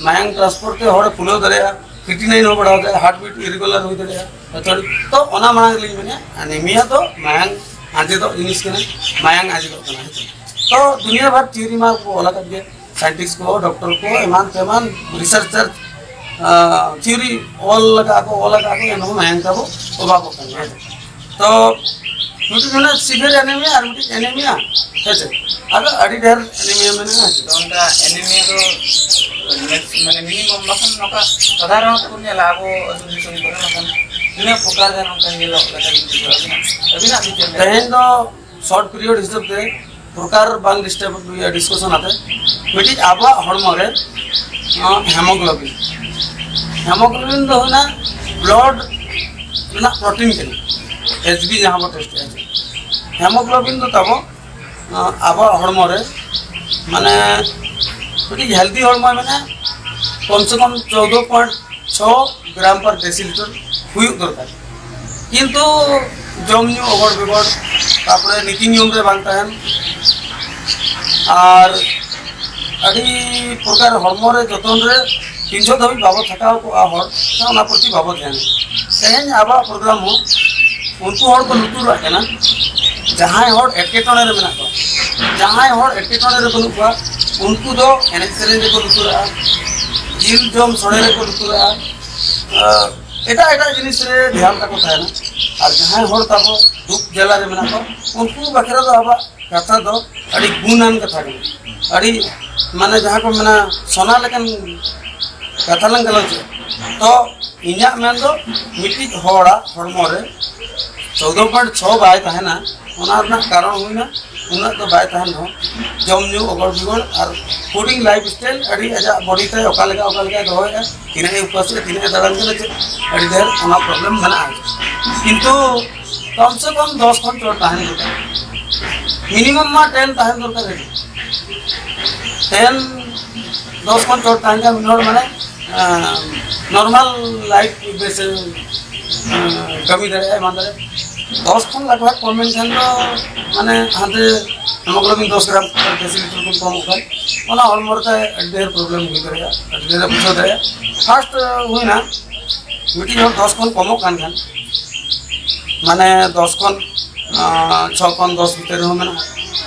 ᱢᱟᱭᱟᱝ ᱴᱨᱟᱱᱥᱯᱷᱟᱨ ᱛᱮ ᱦᱚᱲᱮ ᱯᱷᱩᱞᱟᱹᱣ ᱫᱟᱲᱮᱭᱟᱜᱼᱟ, ᱠᱨᱤᱴᱤᱱᱟᱭᱤᱱ ᱦᱚᱸ ᱵᱟᱲᱦᱟᱣ ᱫᱟᱲᱮᱭᱟᱜᱼᱟ, ᱦᱟᱨᱴ ᱵᱤᱴ ᱤᱨᱮᱜᱩᱞᱟᱨ ᱦᱩᱭ ᱫᱟᱲᱮᱭᱟᱜᱼᱟ, ᱡᱚᱛᱚ᱾ ᱛᱚ ᱚᱱᱟ ᱢᱟᱲᱟᱝ ᱨᱮᱞᱤᱧ ᱢᱮᱱᱟ, ᱟᱱᱮᱢᱤᱭᱟ ᱫᱚ ᱢᱟᱭᱟᱝ ᱟᱸᱡᱮᱫᱚᱜ ᱡᱤᱱᱤᱥ ᱠᱟᱱᱟ, ᱢᱟᱭᱟᱝ ᱟᱸᱡᱮᱫᱚᱜ ᱠᱟᱱᱟ, ᱦᱮᱸ ᱥᱮ? ᱛᱚ ᱫᱩᱱᱤᱭᱟᱹ ᱵᱷᱟᱨ ᱛᱷᱤᱭᱳᱨᱤ ᱢᱟ ᱠᱚ ᱚᱞ ᱟᱠᱟᱫ ᱜᱮ, ᱥᱟᱭᱮᱱᱴᱤᱥᱴ ᱠᱚ, ᱰᱚᱠᱴᱚᱨ ᱠᱚ, ᱮᱢᱟᱱ ᱛᱮᱢᱟᱱ ᱨᱤᱥᱟᱨᱪᱟᱨ ᱛᱷᱤᱭᱳᱨᱤ ᱚᱞ ᱞᱟᱜᱟᱜ ᱟᱠᱚ, ᱚᱞ ᱞᱟᱜᱟᱜ ᱟᱠᱚ, ᱮᱱᱦᱚᱸ ᱢᱟᱭᱟᱝ ᱛᱟᱵᱚ ᱚᱵᱷᱟᱵᱚᱜ ᱠᱟᱱ ᱜᱮᱭᱟ᱾ ᱛᱚ ᱢᱤᱫᱴᱤᱡ ᱢᱮᱱᱟᱜᱼᱟ ᱥᱤᱵᱷᱤᱭᱟᱨ ᱮᱱᱮᱢᱤᱭᱟ ᱟᱨ ᱢᱤᱫᱴᱤᱡ ᱮᱱᱮᱢᱤᱭᱟ, ᱦᱮᱸ ᱥᱮ? ᱟᱫᱚ ᱟᱹᱰᱤ ᱰᱷᱮᱨ ᱮᱱᱤᱢᱤᱭᱟ ᱢᱮᱱᱟᱜᱼᱟ, ᱦᱮᱸ ᱥᱮ? ᱛᱚ ᱚᱱᱠᱟ ᱮᱱᱤᱢᱤᱭᱟ ᱫᱚ ᱢᱮᱠᱥ-, ᱢᱟᱱᱮ ᱢᱤᱱᱤᱢᱟᱢ ᱵᱟᱠᱷᱟᱱ ᱱᱚᱝᱠᱟ ᱥᱟᱫᱷᱟᱨᱚᱱ ᱵᱚᱱ ᱧᱮᱞᱟ ᱟᱵᱚ ᱟᱹᱛᱩ ᱫᱤᱥᱚᱢ ᱠᱚᱨᱮ, ᱵᱟᱠᱷᱟᱱ ᱛᱤᱱᱟᱹᱜ ᱯᱨᱚᱠᱟᱨ ᱜᱟᱱ ᱚᱱᱠᱟ ᱧᱮᱞᱚᱜ ᱞᱮᱠᱟ ᱵᱤᱱ ᱵᱩᱡᱷᱟᱹᱣᱟ ᱟᱹᱵᱤᱱᱟᱜ, ᱟᱹᱵᱤᱱᱟᱜ ᱵᱤᱪᱟᱹᱨ ᱞᱮᱠᱟ? ᱛᱮᱦᱮᱧ ᱫᱚ ᱥᱚᱨᱴ ᱯᱤᱨᱤᱭᱚᱰ ᱦᱤᱥᱟᱹᱵ ᱛᱮ ᱯᱨᱚᱠᱟᱨ ᱵᱟᱝ ᱰᱤᱥᱴᱟᱨᱵ ᱰᱤᱥᱠᱟᱥᱚᱱ ᱟᱛᱮ ᱢᱤᱫᱴᱤᱡ ᱟᱵᱚᱣᱟᱜ ᱦᱚᱲᱢᱚ ᱨᱮ, ᱟᱸ, ᱦᱮᱢᱳᱜᱞᱳᱵᱤᱱ, ᱦᱮᱢᱳᱜᱞᱳᱵᱤᱱ ᱫᱚ ᱦᱩᱭᱱᱟ ᱵᱞᱟᱰ ᱨᱮᱱᱟᱜ ᱯᱨᱳᱴᱤᱱ ᱠᱟᱱᱟ, ᱮᱪ ᱵᱤ ᱡᱟᱦᱟᱸ ᱵᱚ ᱴᱮᱥᱴ ᱮᱫᱟ᱾ ᱦᱮᱢᱳᱜᱞᱳᱵᱤᱱ ᱫᱚ ᱛᱟᱵᱚ, ᱟᱸ, ᱟᱵᱚᱣᱟᱜ ᱦᱚᱲᱢᱚ ᱨᱮ, ᱢᱟᱱᱮ, ᱢᱤᱫᱴᱤᱡ ᱦᱮᱞᱫᱤ ᱦᱚᱲᱢᱚ ᱢᱮᱱᱟᱜᱼᱟ, ᱠᱚᱢ ᱥᱮ ᱠᱚᱢ ᱪᱳᱫᱽᱫᱳ ᱯᱚᱭᱮᱱᱴ ᱪᱷᱚ ᱜᱨᱟᱢ ᱯᱟᱨ ᱰᱮᱥᱤᱞᱤᱴᱟᱨ ᱦᱩᱭᱩᱜ ᱫᱚᱨᱠᱟᱨ᱾ ᱠᱤᱱᱛᱩ ᱡᱚᱢ ᱧᱩ ᱚᱜᱚᱲ ᱵᱮᱜᱚᱲ, ᱛᱟᱨᱯᱚᱨᱮ ᱱᱤᱛᱤ ᱱᱤᱭᱚᱢ ᱨᱮ ᱵᱟᱝ ᱛᱟᱦᱮᱱ, ᱟᱨ ᱟᱹᱰᱤ ᱯᱨᱚᱠᱟᱨ ᱦᱚᱲᱢᱚ ᱨᱮ ᱡᱚᱛᱚᱱ ᱨᱮ ᱛᱤᱱ ᱡᱚᱦᱚᱜ ᱫᱷᱟᱹᱵᱤᱡ ᱵᱟᱵᱚ ᱛᱷᱟᱠᱟᱣ ᱠᱚᱜᱼᱟ ᱦᱚᱲ, ᱚᱱᱟ ᱯᱨᱚᱛᱤ ᱵᱟᱵᱚ ᱫᱷᱮᱭᱟᱱᱟ᱾ ᱛᱮᱦᱮᱧ ᱟᱵᱚᱣᱟᱜ ᱯᱨᱳᱜᱨᱟᱢ ᱦᱚᱸ ᱩᱱᱠᱩ ᱦᱚᱲ ᱠᱚ ᱞᱩᱛᱩᱨᱟᱜ ᱠᱟᱱᱟ, ᱡᱟᱦᱟᱸᱭ ᱦᱚᱲ ᱮᱴᱠᱮᱴᱚᱬᱮ ᱨᱮ ᱢᱮᱱᱟᱜ ᱠᱚᱣᱟ, ᱡᱟᱦᱟᱸᱭ ᱦᱚᱲ ᱮᱴᱠᱮᱴᱚᱬᱮ ᱨᱮ ᱵᱟᱹᱱᱩᱜ ᱠᱚᱣᱟ, ᱩᱱᱠᱩ ᱫᱚ ᱮᱱᱮᱡ ᱥᱮᱨᱮᱧ ᱨᱮᱠᱚ ᱞᱩᱛᱩᱨᱟᱜᱼᱟ, ᱡᱤᱞ ᱡᱚᱢ ᱥᱚᱲᱮ ᱨᱮᱠᱚ ᱞᱩᱛᱩᱨᱟᱜᱼᱟ, ᱟᱨ ᱮᱴᱟᱜ ᱮᱴᱟᱜ ᱡᱤᱱᱤᱥ ᱨᱮ ᱫᱷᱮᱭᱟᱱ ᱛᱟᱠᱚ ᱛᱟᱦᱮᱱᱟ᱾ ᱟᱨ ᱡᱟᱦᱟᱸᱭ ᱦᱚᱲ ᱛᱟᱵᱚ ᱫᱩᱠ ᱡᱟᱞᱟ ᱨᱮ ᱢᱮᱱᱟᱜ ᱠᱚᱣᱟ, ᱩᱱᱠᱩ ᱵᱟᱠᱷᱨᱟ ᱫᱚ ᱟᱵᱚᱣᱟᱜ ᱠᱟᱛᱷᱟ ᱫᱚ ᱟᱹᱰᱤ ᱜᱩᱱᱟᱱ ᱠᱟᱛᱷᱟ ᱠᱟᱱᱟ, ᱟᱹᱰᱤ, ᱢᱟᱱᱮ, ᱡᱟᱦᱟᱸ ᱠᱚ ᱢᱮᱱᱟ, ᱥᱚᱱᱟ ᱞᱮᱠᱟᱱ ᱠᱟᱛᱷᱟ ᱞᱟᱝ ᱜᱟᱞᱚᱪᱮᱫᱼᱟ᱾ ᱛᱚ ᱤᱧᱟᱹᱜ ᱢᱮᱱ ᱫᱚ, ᱢᱤᱫᱴᱤᱡ ᱦᱚᱲᱟᱜ ᱦᱚᱲᱢᱚ ᱨᱮ ᱪᱳᱫᱽᱫᱳ ᱯᱚᱭᱮᱱᱴ ᱪᱷᱚ ᱵᱟᱭ ᱛᱟᱦᱮᱱᱟ, ᱚᱱᱟ ᱨᱮᱱᱟᱜ ᱠᱟᱨᱚᱱ ᱦᱩᱭᱱᱟ ᱩᱱᱟᱹᱜ ᱫᱚ ᱵᱟᱭ ᱛᱟᱦᱮᱱ ᱨᱮᱦᱚᱸ, ᱡᱚᱢ ᱧᱩ ᱚᱜᱚᱲ ᱵᱤᱜᱚᱲ ᱟᱨ ᱯᱷᱩᱰᱤᱝ ᱞᱟᱭᱤᱯᱷ ᱥᱴᱟᱭᱤᱞ, ᱟᱹᱰᱤ ᱟᱡᱟᱜ ᱵᱚᱰᱤ ᱛᱟᱭ ᱚᱠᱟ ᱞᱮᱠᱟ, ᱚᱠᱟ ᱞᱮᱠᱟᱭ ᱫᱚᱦᱚᱭᱮᱫᱼᱟ, ᱛᱤᱱᱟᱹᱜ ᱮ ᱩᱯᱟᱹᱥᱮᱫᱼᱟ, ᱛᱤᱱᱟᱹᱜ ᱮ ᱫᱟᱬᱟᱱ ᱠᱟᱱᱟ, ᱪᱮᱫ ᱟᱹᱰᱤ ᱰᱷᱮᱨ ᱚᱱᱟ ᱯᱨᱚᱵᱞᱮᱢ ᱢᱮᱱᱟᱜᱼᱟ᱾ ᱠᱤᱱᱛᱩ ᱠᱚᱢ ᱥᱮ ᱠᱚᱢ ᱫᱚᱥ ᱠᱷᱚᱱ ᱪᱚᱴ ᱛᱟᱦᱮᱱ ᱫᱚᱨᱠᱟᱨ, ᱢᱤᱱᱤᱢᱟᱢ ᱢᱟ ᱴᱮᱱ ᱛᱟᱦᱮᱱ ᱫᱚᱨᱠᱟᱨ ᱜᱮ᱾ ᱴᱮᱱ, ᱫᱚᱥ ᱠᱷᱚᱱ ᱪᱚᱴ ᱛᱟᱦᱮᱱ ᱠᱷᱟᱱ ᱢᱤᱫ ᱦᱚᱲ, ᱢᱟᱱᱮ, ᱱᱚᱨᱢᱟᱞ ᱞᱟᱭᱤᱯᱷ ᱵᱮᱥ ᱮ, ᱮᱸ, ᱠᱟᱹᱢᱤ ᱫᱟᱲᱮᱭᱟᱜᱼᱟ, ᱮᱢᱟᱱ ᱫᱟᱲᱮᱭᱟᱜᱼᱟ᱾ ᱫᱚᱥ ᱠᱷᱚᱱ ᱞᱟᱜᱽ ᱵᱷᱟᱜᱽ ᱠᱚᱢ ᱮᱱ ᱠᱷᱟᱱ ᱫᱚ, ᱢᱟᱱᱮ, ᱦᱟᱱᱛᱮ ᱦᱮᱢᱳᱜᱞᱳᱵᱤᱱ ᱫᱚᱥ ᱜᱨᱟᱢ ᱯᱟᱨ ᱰᱮᱥᱤᱞᱤᱴᱟᱨ ᱠᱷᱚᱱ ᱠᱚᱢᱚᱜ ᱠᱷᱟᱱ, ᱚᱱᱟ ᱦᱚᱲᱢᱚ ᱨᱮ ᱟᱹᱰᱤ ᱰᱷᱮᱨ ᱯᱨᱚᱵᱞᱮᱢ ᱦᱩᱭ ᱫᱟᱲᱮᱭᱟᱜᱼᱟ, ᱟᱹᱰᱤ ᱰᱷᱮᱨ ᱵᱩᱡᱷᱟᱹᱣ ᱫᱟᱲᱮᱭᱟᱜᱼᱟ᱾ ᱯᱷᱟᱥᱴ ᱦᱩᱭᱱᱟ, ᱢᱤᱫᱴᱤᱡ ᱦᱚᱲ ᱫᱚᱥ ᱠᱷᱚᱱ ᱠᱚᱢᱚᱜ ᱠᱟᱱ ᱠᱷᱟᱱ, ᱢᱟᱱᱮ, ᱫᱚᱥ ᱠᱷᱚᱱ, ᱟᱸ, ᱪᱷᱚ ᱠᱷᱚᱱ ᱫᱚᱥ ᱵᱷᱤᱛᱟᱹᱨ ᱨᱮᱦᱚᱸ ᱢᱮᱱᱟᱜᱼᱟ,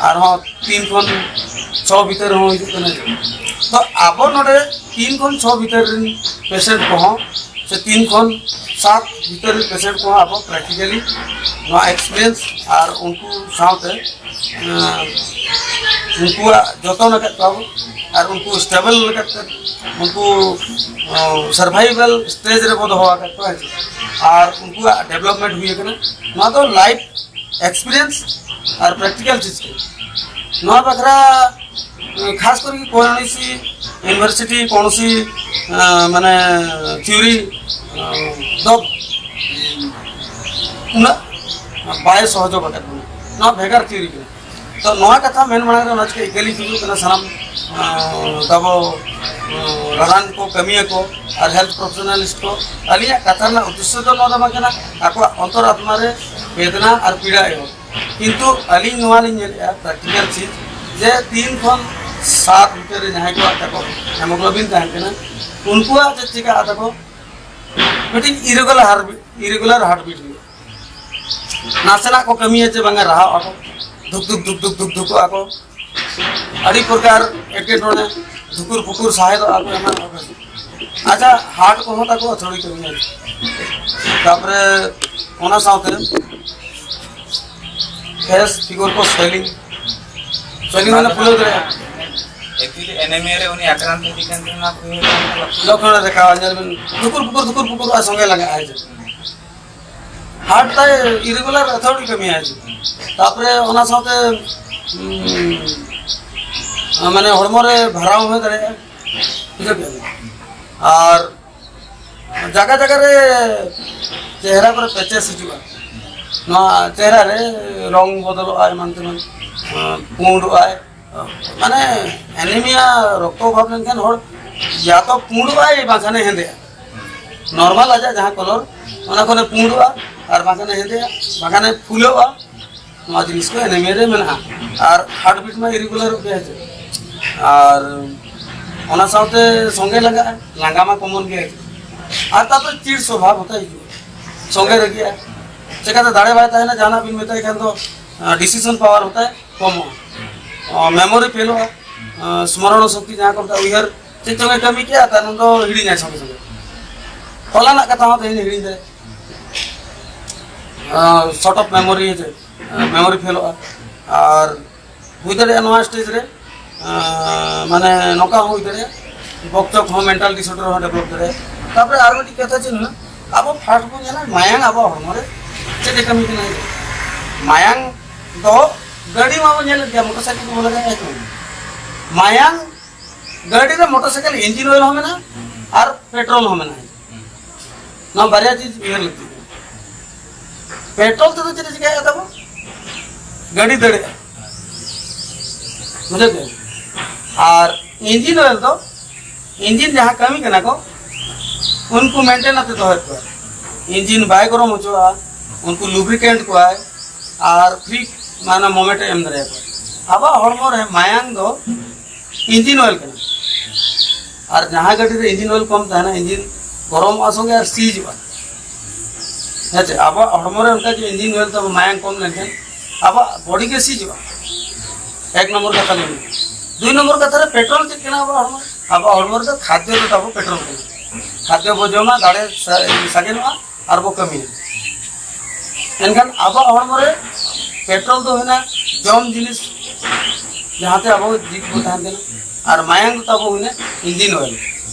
ᱟᱨᱦᱚᱸ ᱛᱤᱱ ᱠᱷᱚᱱ ᱪᱷᱚ ᱵᱷᱤᱛᱟᱹᱨ ᱨᱮᱦᱚᱸ ᱦᱤᱡᱩᱜ ᱠᱟᱱᱟ᱾ ᱛᱚ ᱟᱵᱚ ᱱᱚᱰᱮ ᱛᱤᱱ ᱠᱷᱚᱱ ᱪᱷᱚ ᱵᱷᱤᱛᱟᱹᱨ ᱨᱮᱱ ᱯᱮᱥᱮᱱᱴ ᱠᱚᱦᱚᱸ ᱥᱮ ᱛᱤᱱ ᱠᱷᱚᱱ ᱥᱟᱛ ᱵᱷᱤᱛᱟᱹᱨ ᱨᱮ ᱯᱮᱥᱮᱱᱴ ᱠᱚᱦᱚᱸ ᱟᱵᱚ ᱯᱨᱮᱠᱴᱤᱠᱟᱞᱤ ᱱᱚᱣᱟ ᱮᱠᱥᱯᱤᱨᱤᱭᱮᱱᱥ ᱟᱨ ᱩᱱᱠᱩ ᱥᱟᱶᱛᱮ, ᱮᱸ, ᱩᱱᱠᱩᱣᱟᱜ ᱡᱚᱛᱚᱱ ᱟᱠᱟᱫ ᱠᱚᱣᱟ ᱵᱚ ᱟᱨ ᱩᱱᱠᱩ ᱥᱴᱮᱵᱚᱞ ᱞᱮᱠᱟᱛᱮ ᱩᱱᱠᱩ, ᱮᱸ, ᱥᱟᱨᱵᱷᱟᱭᱵᱟᱞ ᱥᱴᱮᱡᱽ ᱨᱮᱵᱚ ᱫᱚᱦᱚ ᱟᱠᱟᱫ ᱠᱚᱣᱟ, ᱦᱮᱸ ᱥᱮ? ᱟᱨ ᱩᱱᱠᱩᱣᱟᱜ ᱰᱮᱵᱷᱞᱚᱯᱢᱮᱱᱴ ᱦᱩᱭ ᱟᱠᱟᱱᱟ᱾ ᱱᱚᱣᱟ ᱫᱚ ᱞᱟᱭᱤᱯᱷ ᱮᱠᱥᱯᱤᱨᱤᱭᱮᱱᱥ ᱟᱨ ᱯᱨᱮᱠᱴᱤᱠᱟᱞ ᱪᱤᱡᱽ ᱠᱟᱱᱟ᱾ ᱱᱚᱣᱟ ᱵᱟᱠᱷᱨᱟ, ᱮᱸ, ᱠᱷᱟᱥ ᱠᱚᱨᱮ ᱠᱚᱱᱚᱥᱤ ᱤᱭᱩᱱᱤᱵᱷᱟᱨᱥᱤᱴᱤ, ᱠᱚᱱᱚᱥᱤ, ᱮᱸ, ᱢᱟᱱᱮ ᱛᱷᱤᱭᱳᱨᱤ, ᱮᱸ, ᱫᱚ ᱩᱱᱟᱹᱜ ᱵᱟᱭ ᱥᱚᱦᱚᱡᱳᱜᱽ ᱟᱠᱟᱫ ᱵᱚᱱᱟ᱾ ᱱᱚᱣᱟ ᱵᱷᱮᱜᱟᱨ ᱛᱷᱤᱭᱳᱨᱤ ᱠᱟᱱᱟ᱾ ᱛᱚ ᱱᱚᱣᱟ ᱠᱟᱛᱷᱟ ᱢᱮᱱ ᱢᱟᱲᱟᱝ ᱨᱮ ᱚᱱᱟ ᱪᱤᱠᱟᱹ ᱤᱠᱟᱹᱞᱤᱧ ᱠᱷᱚᱡᱚᱜ ᱠᱟᱱᱟ ᱥᱟᱱᱟᱢ, ᱮᱸ, ᱛᱟᱵᱚ, ᱮᱸ, ᱨᱟᱱ ᱠᱚ ᱠᱟᱹᱢᱤᱭᱟᱹ ᱠᱚ ᱟᱨ ᱦᱮᱞᱛᱷ ᱯᱨᱚᱯᱷᱮᱥᱚᱱᱟᱞᱤᱥᱴ ᱠᱚ, ᱟᱹᱞᱤᱧᱟᱜ ᱠᱟᱛᱷᱟ ᱨᱮᱱᱟᱜ ᱩᱫᱽᱫᱮᱥᱥᱚ ᱫᱚ ᱱᱚᱣᱟ ᱫᱚ ᱵᱟᱝ ᱠᱟᱱᱟ ᱟᱠᱚᱣᱟᱜ ᱚᱱᱛᱚᱨ ᱟᱛᱢᱟ ᱨᱮ ᱵᱮᱫᱱᱟ ᱟᱨ ᱯᱤᱲᱟ ᱮᱦᱚᱵ᱾ ᱠᱤᱱᱛᱩ ᱟᱹᱞᱤᱧ ᱱᱚᱣᱟ ᱞᱤᱧ ᱧᱮᱞᱮᱫᱼᱟ ᱯᱨᱮᱠᱴᱤᱠᱟᱞ ᱪᱤᱡᱽ, ᱡᱮ ᱛᱤᱱ ᱠᱷᱚᱱ ᱥᱟᱛ ᱵᱷᱤᱛᱟᱹᱨ ᱨᱮ ᱡᱟᱦᱟᱸᱭ ᱠᱚᱣᱟᱜ ᱛᱟᱠᱚ ᱦᱮᱢᱳᱜᱞᱳᱵᱤᱱ ᱛᱟᱦᱮᱱ ᱠᱟᱱᱟ, ᱩᱱᱠᱩᱣᱟᱜ ᱪᱮᱫ ᱪᱤᱠᱟᱹᱜᱼᱟ ᱛᱟᱠᱚ, ᱢᱤᱫᱴᱤᱡ ᱤᱨᱮᱜᱩᱞᱟᱨ ᱦᱟᱨᱴᱵᱤᱴ, ᱤᱨᱮᱜᱩᱞᱟᱨ ᱦᱟᱨᱴᱵᱤᱴ ᱦᱩᱭᱩᱜᱼᱟ᱾ ᱱᱟᱥᱮᱱᱟᱜ ᱠᱚ ᱠᱟᱹᱢᱤᱭᱟ ᱪᱮ ᱵᱟᱝᱟ, ᱨᱟᱦᱟᱜ ᱟᱠᱚ, ᱫᱷᱩᱠ ᱫᱷᱩᱠ ᱫᱷᱩᱠ ᱫᱷᱩᱠ ᱫᱷᱩᱠ ᱫᱷᱩᱠᱚᱜ ᱟᱠᱚ, ᱟᱹᱰᱤ ᱯᱨᱚᱠᱟᱨ ᱮᱴᱠᱮᱴᱚᱬᱮ, ᱫᱷᱩᱠᱩᱨ ᱯᱷᱩᱠᱩᱨ ᱥᱟᱦᱮᱫᱚᱜ ᱟᱠᱚ, ᱮᱢᱟᱱ ᱟᱠᱚ᱾ ᱟᱪᱪᱷᱟ, ᱦᱟᱨᱴ ᱠᱚᱦᱚᱸ ᱛᱟᱠᱚ ᱟᱹᱛᱷᱟᱹᱲᱤ ᱠᱟᱹᱢᱤᱭᱟ᱾ ᱛᱟᱯᱚᱨᱮ ᱚᱱᱟ ᱥᱟᱶᱛᱮ ᱯᱷᱮᱥ ᱯᱷᱤᱜᱚᱨ ᱠᱚ ᱥᱩᱭᱮᱞᱤᱝ, ᱥᱩᱭᱮᱞᱤᱝ ᱢᱟᱱᱮ ᱯᱷᱩᱞᱟᱹᱣ ᱫᱟᱲᱮᱭᱟᱜᱼᱟ᱾ ᱮᱠᱪᱩᱭᱮᱞᱤ ᱮᱱᱮᱢᱤᱭᱟ ᱨᱮ ᱩᱱᱤ ᱟᱠᱨᱟᱱᱛᱚ ᱤᱫᱤ ᱠᱟᱱ ᱛᱟᱦᱮᱱᱟ, ᱩᱱᱤ ᱞᱚᱠᱠᱷᱚᱱ ᱨᱮ ᱫᱮᱠᱷᱟᱣᱟ, ᱧᱮᱞ ᱵᱤᱱ, ᱫᱩᱠᱩᱨ ᱯᱩᱠᱩᱨ, ᱫᱩᱠᱩᱨ ᱯᱩᱠᱩᱨ ᱟᱨ ᱥᱚᱸᱜᱮ ᱞᱟᱜᱟᱜᱼᱟᱭ ᱡᱮ᱾ ᱦᱟᱨᱴ ᱛᱟᱭ ᱤᱨᱮᱜᱩᱞᱟᱨ ᱟᱹᱛᱷᱟᱹᱲᱤ ᱠᱟᱹᱢᱤᱭᱟᱭ ᱡᱮ᱾ ᱛᱟᱯᱚᱨᱮ ᱚᱱᱟ ᱥᱟᱶᱛᱮ, ᱩᱸ, ᱢᱟᱱᱮ ᱦᱚᱲᱢᱚ ᱨᱮ ᱵᱷᱟᱨᱟᱣ ᱦᱚᱸ ᱦᱩᱭ ᱫᱟᱲᱮᱭᱟᱜᱼᱟ, ᱵᱩᱡᱷᱟᱹᱣ ᱠᱮᱫᱟ ᱵᱤᱱ? ᱟᱨ ᱡᱟᱭᱜᱟ ᱡᱟᱭᱜᱟ ᱨᱮ ᱪᱮᱦᱨᱟ ᱠᱚᱨᱮ ᱯᱮᱪᱮᱥ ᱦᱤᱡᱩᱜᱼᱟ, ᱱᱚᱣᱟ ᱪᱮᱦᱨᱟ ᱨᱮ ᱨᱚᱝ ᱵᱚᱫᱚᱞᱚᱜᱼᱟ, ᱮᱢᱟᱱ ᱛᱮᱢᱟᱱ, ᱟᱸ, ᱯᱩᱸᱰᱚᱜᱼᱟᱭ᱾ ᱢᱟᱱᱮ ᱮᱱᱤᱢᱤᱭᱟ, ᱨᱚᱠᱛᱚ ᱚᱵᱷᱟᱵ ᱞᱮᱱᱠᱷᱟᱱ ᱦᱚᱲ ᱭᱟ ᱛᱚ ᱯᱩᱸᱰᱚᱜᱼᱟᱭ, ᱵᱟᱝᱠᱷᱟᱱᱮ ᱦᱮᱸᱫᱮᱜᱼᱟ᱾ ᱱᱚᱨᱢᱟᱞ ᱟᱡᱟᱜ ᱡᱟᱦᱟᱸ ᱠᱟᱞᱟᱨ, ᱚᱱᱟ ᱠᱷᱚᱱᱮ ᱯᱩᱸᱰᱚᱜᱼᱟ, ᱟᱨ ᱵᱟᱝᱠᱷᱟᱱᱮ ᱦᱮᱸᱫᱮᱜᱼᱟ, ᱵᱟᱝᱠᱷᱟᱱᱮ ᱯᱷᱩᱞᱟᱹᱜᱼᱟ᱾ ᱱᱚᱣᱟ ᱡᱤᱱᱤᱥ ᱠᱚ ᱮᱱᱤᱢᱤᱭᱟ ᱨᱮ ᱢᱮᱱᱟᱜᱼᱟ᱾ ᱟᱨ ᱦᱟᱨᱴᱵᱤᱴ ᱢᱟ ᱤᱨᱮᱜᱩᱞᱟᱨᱚᱜ ᱜᱮᱭᱟ ᱦᱮᱸ ᱥᱮ᱾ ᱟᱨ ᱚᱱᱟ ᱥᱟᱶᱛᱮ ᱥᱚᱸᱜᱮ ᱞᱟᱸᱜᱟᱜᱼᱟ, ᱞᱟᱸᱜᱟ ᱢᱟ ᱠᱚᱢᱚᱱ ᱜᱮ᱾ ᱟᱨ ᱛᱟᱨᱯᱚᱨᱮ ᱪᱤᱲ ᱥᱚᱵᱷᱟᱵ ᱦᱚᱸᱛᱟᱭ ᱦᱤᱡᱩᱜᱼᱟ, ᱥᱚᱸᱜᱮ ᱨᱟᱹᱜᱤᱜᱼᱟ᱾ ᱪᱮᱠᱟᱛᱮ ᱫᱟᱲᱮ ᱵᱟᱭ ᱛᱟᱦᱮᱱᱟ, ᱡᱟᱦᱟᱱᱟᱜ ᱵᱤᱱ ᱢᱮᱛᱟᱭ ᱠᱷᱟᱱ ᱫᱚ, ᱰᱤᱥᱤᱥᱚᱱ ᱯᱟᱣᱟᱨ ᱦᱚᱸᱛᱟᱭ ᱠᱚᱢᱚᱜᱼᱟ, ᱢᱮᱢᱳᱨᱤ ᱯᱷᱮᱞᱚᱜᱼᱟ, ᱟᱸ, ᱥᱢᱚᱨᱚᱱ ᱥᱚᱠᱛᱤ ᱡᱟᱦᱟᱸ ᱠᱚ ᱢᱮᱛᱟᱜᱼᱟ, ᱩᱭᱦᱟᱹᱨ ᱪᱮᱫ ᱪᱚᱝ ᱮ ᱠᱟᱹᱢᱤ ᱠᱮᱜᱼᱟ, ᱛᱟᱭᱱᱚᱢ ᱫᱚ ᱦᱤᱲᱤᱧᱟᱭ ᱥᱚᱸᱜᱮ ᱥᱚᱸᱜᱮ᱾ ᱦᱚᱞᱟᱱᱟᱜ ᱠᱟᱛᱷᱟ ᱦᱚᱸ ᱛᱮᱦᱮᱧ ᱦᱤᱲᱤᱧ ᱫᱟᱲᱮᱭᱟᱜᱼᱟ᱾ ᱥᱚᱨᱴ ᱚᱯᱷ ᱢᱮᱢᱳᱨᱤ, ᱢᱮᱢᱳᱨᱤ ᱯᱷᱮᱞᱚᱜᱼᱟ᱾ ᱟᱨ ᱦᱩᱭ ᱫᱟᱲᱮᱭᱟᱜᱼᱟ ᱱᱚᱣᱟ ᱥᱴᱮᱡᱽ ᱨᱮ, ᱟᱸ, ᱢᱟᱱᱮ ᱱᱚᱝᱠᱟ ᱦᱚᱸ ᱦᱩᱭ ᱫᱟᱲᱮᱭᱟᱜᱼᱟ, ᱵᱚᱠᱪᱚᱠ ᱦᱚᱸ, ᱢᱮᱱᱴᱟᱞ ᱰᱤᱥᱚᱨᱰᱟᱨ ᱦᱚᱸ ᱰᱮᱵᱷᱞᱚᱯ ᱫᱟᱲᱮᱭᱟᱜᱼᱟ᱾ ᱛᱟᱨᱯᱚᱨᱮ ᱟᱨ ᱢᱤᱫᱴᱤᱡ ᱠᱟᱛᱷᱟ ᱪᱮᱫ ᱦᱩᱭᱩᱜᱼᱟ, ᱟᱵᱚ ᱯᱷᱟᱥᱴ ᱵᱚᱱ ᱧᱮᱞᱟ ᱢᱟᱭᱟᱝ ᱟᱵᱚ ᱦᱚᱲᱢᱚ ᱨᱮ ᱪᱮᱫ ᱮ ᱠᱟᱹᱢᱤ ᱠᱟᱱᱟ᱾ ᱢᱟᱭᱟᱝ ᱫᱚ ᱜᱟᱹᱰᱤ ᱢᱟᱵᱚᱱ ᱧᱮᱞᱮᱫ ᱜᱮᱭᱟ, ᱢᱚᱴᱚᱨ ᱥᱟᱭᱠᱮᱞ ᱠᱚᱵᱚᱱ ᱞᱟᱜᱟᱭᱮᱫ ᱠᱟᱱᱟ᱾ ᱢᱟᱭᱟᱝ ᱜᱟᱹᱰᱤ ᱨᱮ, ᱢᱚᱴᱚᱨ ᱥᱟᱭᱠᱮᱞ ᱤᱧᱡᱤᱱ ᱚᱭᱮᱞ ᱦᱚᱸ ᱢᱮᱱᱟᱜᱼᱟ ᱟᱨ ᱯᱮᱴᱨᱳᱞ ᱦᱚᱸ ᱢᱮᱱᱟᱜᱼᱟ᱾ ᱱᱚᱣᱟ ᱵᱟᱨᱭᱟ ᱪᱤᱡᱽ ᱩᱭᱦᱟᱹᱨ ᱞᱟᱹᱠᱛᱤ ᱠᱟᱱᱟ᱾ ᱯᱮᱴᱨᱳᱞ ᱛᱮᱫᱚ ᱪᱮᱫ ᱮ ᱪᱤᱠᱟᱹᱭᱟ ᱛᱟᱵᱚ? ᱜᱟᱹᱰᱤ ᱫᱟᱹᱲᱮᱜᱼᱟ᱾ ᱵᱩᱡᱷᱟᱹᱣ ᱠᱮᱫᱟ? ᱟᱨ ᱤᱧᱡᱤᱱ ᱚᱭᱮᱞ ᱫᱚ, ᱤᱧᱡᱤᱱ ᱡᱟᱦᱟᱸ ᱠᱟᱹᱢᱤ ᱠᱟᱱᱟ ᱠᱚ, ᱩᱱᱠᱩ ᱢᱮᱱᱴᱮᱱ ᱟᱛᱮ ᱫᱚᱦᱚᱭᱮᱫ ᱠᱚᱣᱟ᱾ ᱤᱧᱡᱤᱱ ᱵᱟᱭ ᱜᱚᱨᱚᱢ ᱦᱚᱪᱚᱣᱟᱜᱼᱟ, ᱩᱱᱠᱩ ᱞᱩᱵᱨᱤᱠᱮᱱᱴ ᱠᱚᱣᱟᱭ ᱟᱨ ᱯᱷᱨᱤ, ᱢᱟᱱᱮ, ᱢᱚᱢᱮᱱᱴ ᱮ ᱮᱢ ᱫᱟᱲᱮᱭᱟᱠᱚᱣᱟ᱾ ᱟᱵᱚᱣᱟᱜ ᱦᱚᱲᱢᱚ ᱨᱮ ᱢᱟᱭᱟᱝ ᱫᱚ ᱤᱧᱡᱤᱱ ᱚᱭᱮᱞ ᱠᱟᱱᱟ᱾ ᱟᱨ ᱡᱟᱦᱟᱸ ᱜᱟᱹᱰᱤ ᱨᱮ ᱤᱧᱡᱤᱱ ᱚᱭᱮᱞ ᱠᱚᱢ ᱛᱟᱦᱮᱱᱟ, ᱤᱧᱡᱤᱱ ᱜᱚᱨᱚᱢᱚᱜᱼᱟ ᱥᱚᱸᱜᱮ ᱟᱨ ᱥᱤᱡᱚᱜᱼᱟ᱾ ᱦᱮᱸ ᱪᱮ? ᱟᱵᱚᱣᱟᱜ ᱦᱚᱲᱢᱚ ᱨᱮ ᱚᱱᱠᱟ ᱡᱮ ᱤᱧᱡᱤᱱ ᱚᱭᱮᱞ ᱛᱟᱵᱚ ᱢᱟᱭᱟᱝ ᱠᱚᱢ ᱞᱮᱱᱠᱷᱟᱱ ᱟᱵᱚᱣᱟᱜ ᱵᱚᱰᱤ ᱜᱮ ᱥᱤᱡᱚᱜᱼᱟ᱾ ᱮᱠ ᱱᱚᱢᱵᱚᱨ ᱠᱟᱛᱷᱟ ᱞᱤᱧ ᱞᱟᱹᱭᱟ᱾ ᱫᱩᱭ ᱱᱚᱢᱵᱚᱨ ᱠᱟᱛᱷᱟ ᱨᱮ ᱯᱮᱴᱨᱳᱞ ᱪᱮᱫ ᱠᱟᱱᱟ ᱟᱵᱚᱣᱟᱜ ᱦᱚᱲᱢᱚ? ᱟᱵᱚᱣᱟᱜ ᱦᱚᱲᱢᱚ ᱨᱮᱫᱚ ᱠᱷᱟᱫᱽᱭᱚ ᱫᱚ ᱛᱟᱵᱚ ᱯᱮᱴᱨᱳᱞ ᱠᱟᱱᱟ᱾ ᱠᱷᱟᱫᱽᱭᱚ ᱵᱚ ᱡᱚᱢᱟ, ᱫᱟᱲᱮ ᱥᱟ-, ᱥᱟᱜᱮᱱᱚᱜᱼᱟ ᱟᱨ ᱵᱚ ᱠᱟᱹᱢᱤᱭᱟ᱾ ᱮᱱᱠᱷᱟᱱ ᱟᱵᱚᱣᱟᱜ ᱦᱚᱲᱢᱚ ᱨᱮ ᱯᱮᱴᱨᱳᱞ ᱫᱚ ᱦᱩᱭᱱᱟ ᱡᱚᱢ ᱡᱤᱱᱤᱥ, ᱡᱟᱦᱟᱸᱛᱮ ᱟᱵᱚ ᱡᱤᱣᱤ ᱵᱚ ᱛᱟᱦᱮᱱ ᱠᱟᱱᱟ, ᱟᱨ ᱢᱟᱭᱟᱝ ᱫᱚ ᱛᱟᱵᱚ ᱦᱩᱭᱱᱟ ᱤᱧᱡᱤᱱ ᱚᱭᱮᱞ᱾